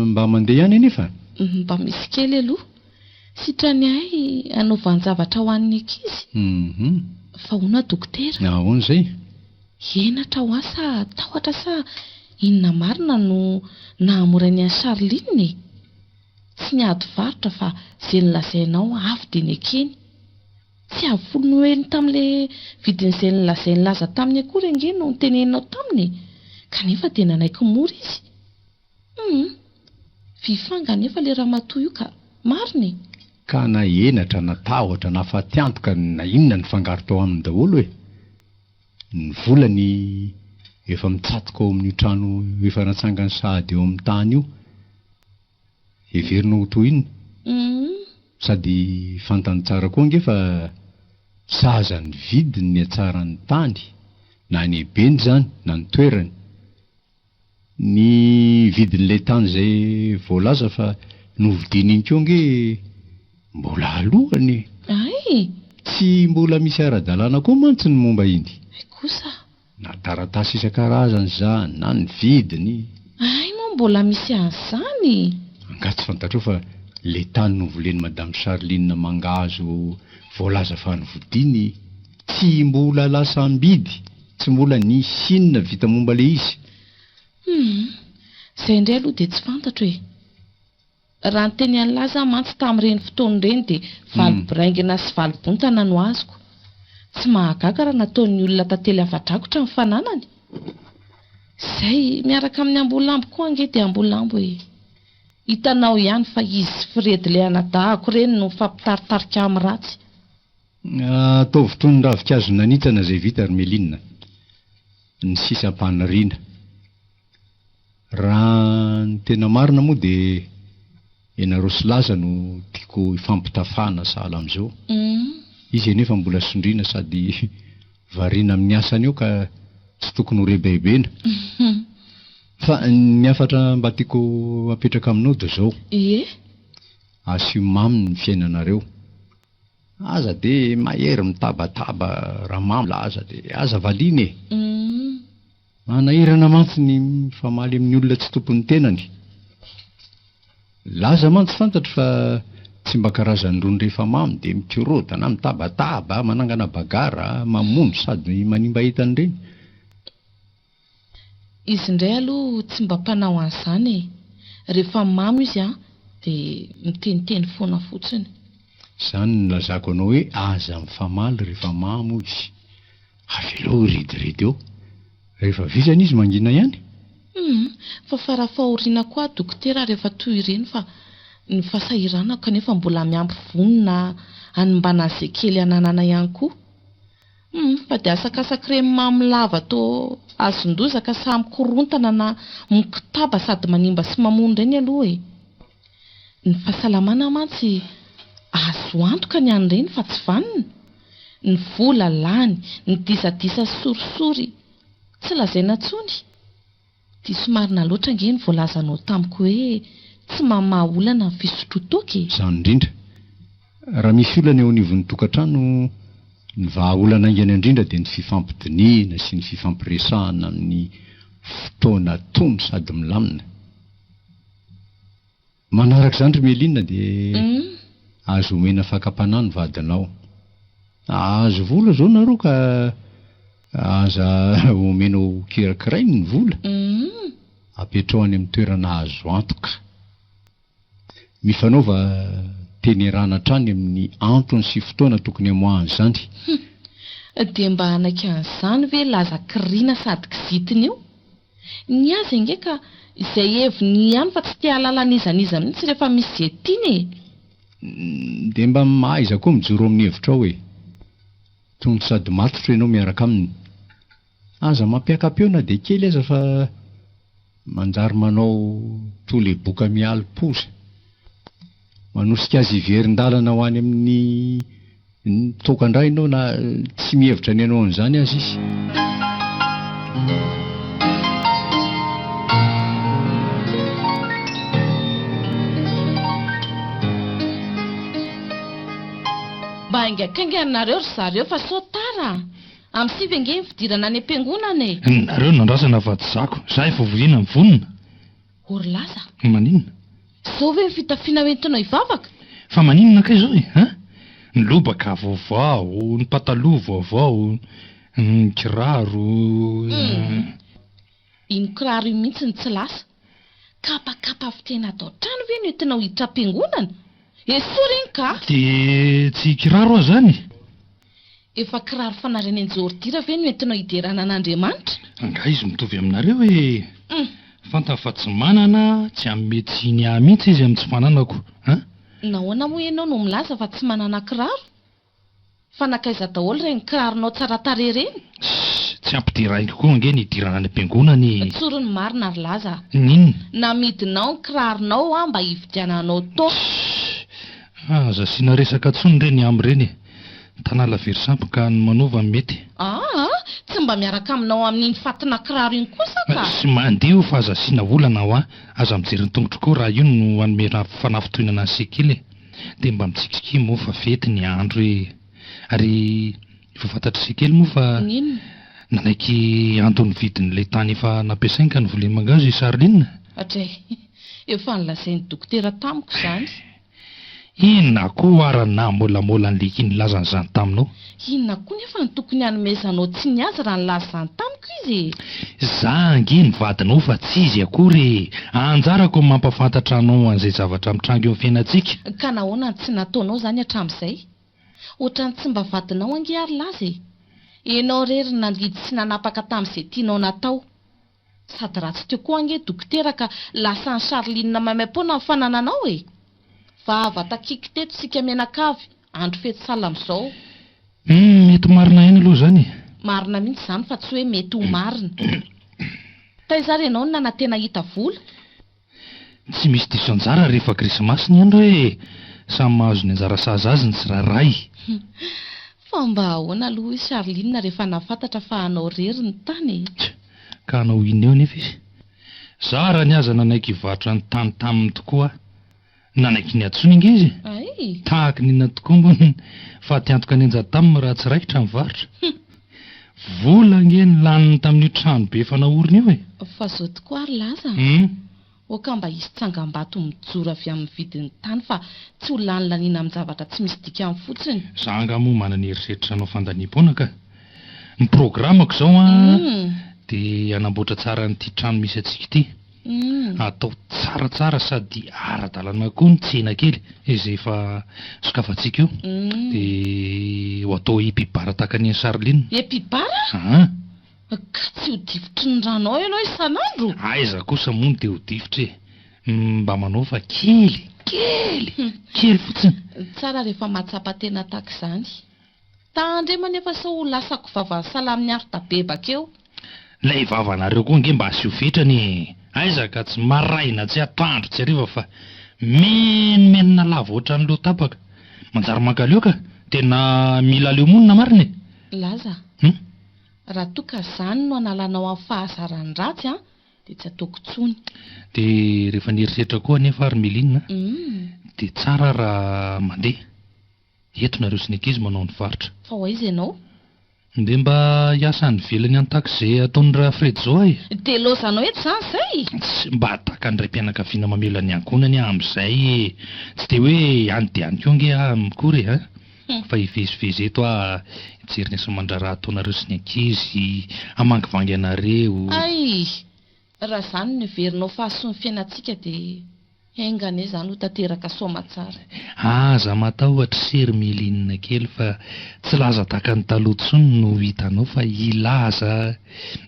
mba mandeha ihany anefa? Mba misy kely aloha. Sitrany ahy hanaovan-javatra ho an'ny ankizy. Fa hono aho dokotera. Ahoana izay? Henatra ho ahy sa tahotra sa inona marina no nahamorainy an'i Charline e? Tsy niady varotra fa ze nolazainao avy dia nekeny. Tsy avy folo noely tamin'le vidin'izay nolazain'i Laza taminy akory ange no noteneninao taminy e! Kanefa dia nanaiky mora izy. Hum! Vifanga anefa le ramatoa io ka! Marina e! Ka na henatra na tahotra na fatiantoka na inona nifangaro tao aminy daholo e! Ny volany efa mitsatoka ao amin'io trano efa natsangany sahady eo amin'ny tany io, heverina ho toy inona? Sady fantany tsara koa ange fa sahaza ny vidiny ny hatsaran'ny tany, na ny habeny izany na ny toerany. Ny vidin'ilay tany izay voalaza fa novidiany iny koa ange mbola alohany e! Hay! Tsy mbola misy ara-dalàna koa mantsy ny momba iny. Hay kosa! Na taratasy isan-karazany izany, na ny vidiny. Hay moa mbola misy an'izany? Angaha tsy fantatrao fa ilay tany novolen'i Madame Charline mangahazo voalaza fa novidiany tsy mbola lasa am-bidy? Tsy mbola nisy inona vita momba ilay izy. Humm. Izay indray aloha dia tsy fantatro e. Raha niteny an'lah za mantsy tamin'ireny fotoana ireny dia valy boraingina sy valy bontana no azoko. Tsy mahagaga raha nataon'ny olona tantely afa-drakotra ny fananany. Izay miaraka amin'ny ambolambo koa ange dia ambolambo e. Hitanao ihany fa izy sy Fredy ilay anadahako ireny no mifampitaritarika amin'ny ratsy. Ataovy toy ny ravinkazo nanitsana izay vita ry Méline. Ny sisa am-paniriana. Raha ny tena marina moa dia ianareo sy Laza no tiako hifampitafana sahala amin'izao. Izy anefa mbola sondriana sady variana amin'ny asany eo ka tsy tokony ho rebirebena. Fa ny hafatra mba tiako apetraka aminao dia izao. Ie. Asio mamy ny fiainanareo. Aza de mahery mitabataba raha mamo laza de aza valiana e! Manahirana mantsy ny mifamaly amin'ny olona tsy tompon'ny tenany. Laza mantsy fantatro fa tsy mba karazan'irony rehefa mamo de mikorontana, mitabataba, manangana bagara, mamono sady manimba entana ireny. Izy indray aloha tsy mba mpanao an'izany e! Rehefa mamo izy an, dia miteniteny foana fotsiny. Izany no nilazako anao hoe aza mifamaly rehefa mamo izy. Avelao hirediredy eo. Rehefa vizana izy mangina ihany. Humm, fa farafahoriana koa dokotera rehefa toy ireny fa ny fahasahiranako kanefa mbola miampy vonona hanimbana an'izay kely ananana ihany koa. Humm fa dia asakasak'ireny mamo lava toa azon-doza ka samy korontana na mikotaba sady manimba sy mamono ireny aloha e! Ny fahasalamana mantsy azo antoka ny an'ireny fa tsy vanona! Ny vola lany, ny disadisa sy sorisory tsy lazaina intsony! Diso marina loatra ange ny voalazanao tamiko hoe tsy mamaha olana ny fisotroan-toaka e! Izany indrindra. Raha misy olana eo anivon'ny tokantrano, ny vahaolana haingana indrindra dia ny fifampidinihina sy ny fifampiresahana amin'ny fotoana tony sady milamina. Manaraka izany ry Méline dia azo omena fakam-panahy ny vadinao. Ahazo vola izao nareo ka aza omena ho kirakirainy ny vola. Apetraho any amin'ny toerana azo antoka. Mifanaova tenerana hatrany amin'ny antony sy fotoana tokony hamoahana izany. Hum. Dia mba hanaiky an'izany ve laza kiriana sady kizitina io? Ny azy ange ka izay heviny ihany fa tsy te hahalala an'iza n'iza mihitsy rehefa misy izay tiany e! Dia mba mahaiza koa mijoro amin'ny hevitrao e! Tony sady matotra ianao miaraka aminy. Aza mampiaka-peo na dia kely aza fa manjary manao toa le boka mialim-poza. Manosika azy hiverin-dalana ho any amin'ny toaka indray ianao na tsy mihevitra ny hanao an'izany aza izy. Mba haingankaingana nareo ry zareo fa sao tara a! Amin'ny sivy ange ny fidirana any am-piangonana e! Nareo no nandrasana fa tsy zako, za efa vohiana mivonona. O ry Laza! Maninona? Izao ve ny fitafiana hoentinao hivavaka? Fa maninona kay izao e? Hein? Ny lobaka vaovao, ny pataloha vaovao, ny kiraro. Hum! Iny kiraro iny mihitsy no tsy lasa. Kapakapa fitena ato an-trano ve no entinao hiditra am-piangonana? Esory iny ka! Dia tsy kiraro aho izany? Efa kiraro fanariana enjordira ve no entinao hiderana an'Andriamanitra? Angaha izy mitovy aminareo e? Hum. Fantany fa tsy manana, tsy hanome tsiny ahy mihitsy izy amin'ny tsy fananako an! Nahoana moa ianao no milaza fa tsy manana kiraro? Fa nankaiza daholo ireny kiraronao tsara tarehy ireny? Ssss, tsy ampidirahiko koa ange ny hidirana any am-piangonana e! Tsory ny marina ry Laza a! N'inona? Namidinao ny kiraronao aho mba hividiananao toaka. Ssss, aza asiana resaka intsony re ny amy ireny e! Tanala very sampy ka ny manova no mety. Aa! Tsy mba miaraka aminao amin'iny fatina kiraro iny kosa ka! Tsy mandeha io fa aza asiana olana hoa! Aza mijery ny tongotro koa raha io no hanome fanafintohinana an'i Sekily e! Dia mba mitsikitsikia moa fa fety ny andro e! Ary efa fantatr'i Sekely moa fa N'inona? nanaiky handoa ny vidin'ilay tany efa nampiasainy ka novoleny mangahazo i Charline. Dray! Efa nolazain'ny dokotera tamiko izany. Inona koa ara ny nahamôlamôla an'i Liky nilaza an'izany taminao? Inona koa nefa no tokony hanomezanao tsiny azy raha nilaza izany tamiko izy e? Za ange ny vadinao fa tsy izy akory e! Anjarako ny mampafantatra anao an'izay zavatra mitranga eo amin'ny fiainantsika. Ka nahoana no tsy nataonao izany hatramin'izay? Ohatran'ny tsy mba vadinao ange ary Laza e! Ianao irery no nandidy sy nanapaka tamin'izay tianao natao. Sady ratsy teo koa ange dokotera ka lasan'i Charline maimaimpoana ny fanananao e! Vava takiky teto isika mianakavy, andro fety sahala amin'izao. Humm mety marina ihany aloha izany e! Marina mihitsy izany fa tsy hoe mety ho marina. Taiza ary ianao no nanantena hahita vola? Tsy misy diso anjara rehefa krismasy ny andro e! Samy mahazo ny anjara sahaza azy ny tsirairay. Fa mba ahoana aloha hoy Charline rehefa nahafantatra fa anao irery ny tany e? Tch! Ka hanao inona eo nefa izy? Za raha ny aza nanaiky hivarotra ny tany taminy tokoa aho. Nanaiky ny hadisoany ange izy e! Ay! Tahaky ny inona tokoa moa ny fatiantoka nianjady taminy raha tsy raikitra ny varotra. Vola ange ny laniny tamin'io trano be efa naoriny io e! Fa zao tokoa ary Laza a! Aoka mba hisy tsangambato mijoro avy amin'ny vidin'ny tany fa tsy ho lany laniana amin-javatra tsy misy dikany fotsiny. Za angaha moa manana eritreritra hanao fandaniam-poana ka! Ny programako izao an, dia hanamboatra tsara an'ity trano misy antsika ity. Atao tsaratsara sady ara-dalana koa ny tsena kely izay efa sokafantsika io. Dia ho atao epi-bar tahaka ny an'i Charline. Epi-bar? Aa! Ka tsy ho difotry ny rano ao ianao isan'andro? Aiza kosa moa no dia ho difotra e! Mba manao fa kely, kely, kely fotsiny. Tsara rehefa mahatsapa tena tahaka izany. Tandremo anefa sao ho lasako vavan'ny salamin'ny aro-tabebaka eo. Ilay vavanareo koa ange mba asio fetrany e! Aiza ka tsy maraina tsy atoandro tsy hariva fa menomenona lava ohatran'ny loha tapaka. Manjary mankaleo ka! Tena mila aleo monina marina e! Laza, Hum? Raha toa ka zany no analanao amin'ny fahazaran'ny ratsy an, dia tsy ataoko intsony. Dia rehefa nieritreritra koa anefa ary Méline dia tsara raha mandeha. Eto nareo sy ny ankizy manao ny varotra. Fa ho aiza ianao? Ndeha mba hiasa any ivelany any tahaka izay ataon'i Rafredzo aho e! Dia laozanao eto izany izay? Tsy mba tahaka ny raim-pianakaviana mamela ny ankohonany aho amin'izay e! Tsy dia hoe any dia any koa ange aho akory e! Fa hivezivezy eto aho hijery ny asa aman-draharaha ataonareo sy ny ankizy, hamangivangy anareo. Hay! Raha izany no heverinao fahasoa ny fiainantsika dia enga anie izany ho tanteraka soamatsara. Aza matahotra se ry Méline kely fa tsy laza tahaka ny taloha intsony no ho hitanao fa hilaza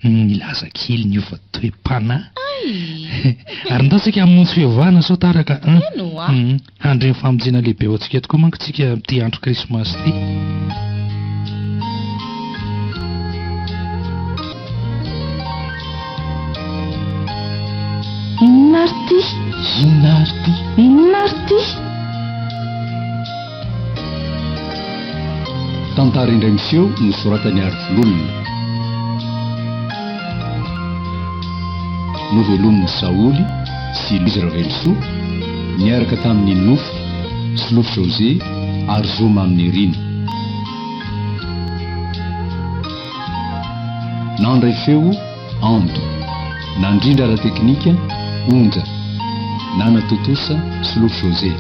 hilaza kely niova toe-panahy. Hay! Ary ndao tsika hamonjy fivavahana sao tara ka an! Eny oa! Handre ny famonjena lehibe ho antsika tokoa manko tsika amin'ity andro krismasy ity. Inona ary ity? Inona ary ity? Inona ary ity? Tantara indray miseho nosoratan'i Arivoloina. Novelomin'i Saholy sy Louise Ravelosoa niaraka tamin'i Nofy, Solofo José ary Zo Maminirina. Nandray feo Ando. Nandrindra ara-teknika Onja. Nanatontosa Solofo José.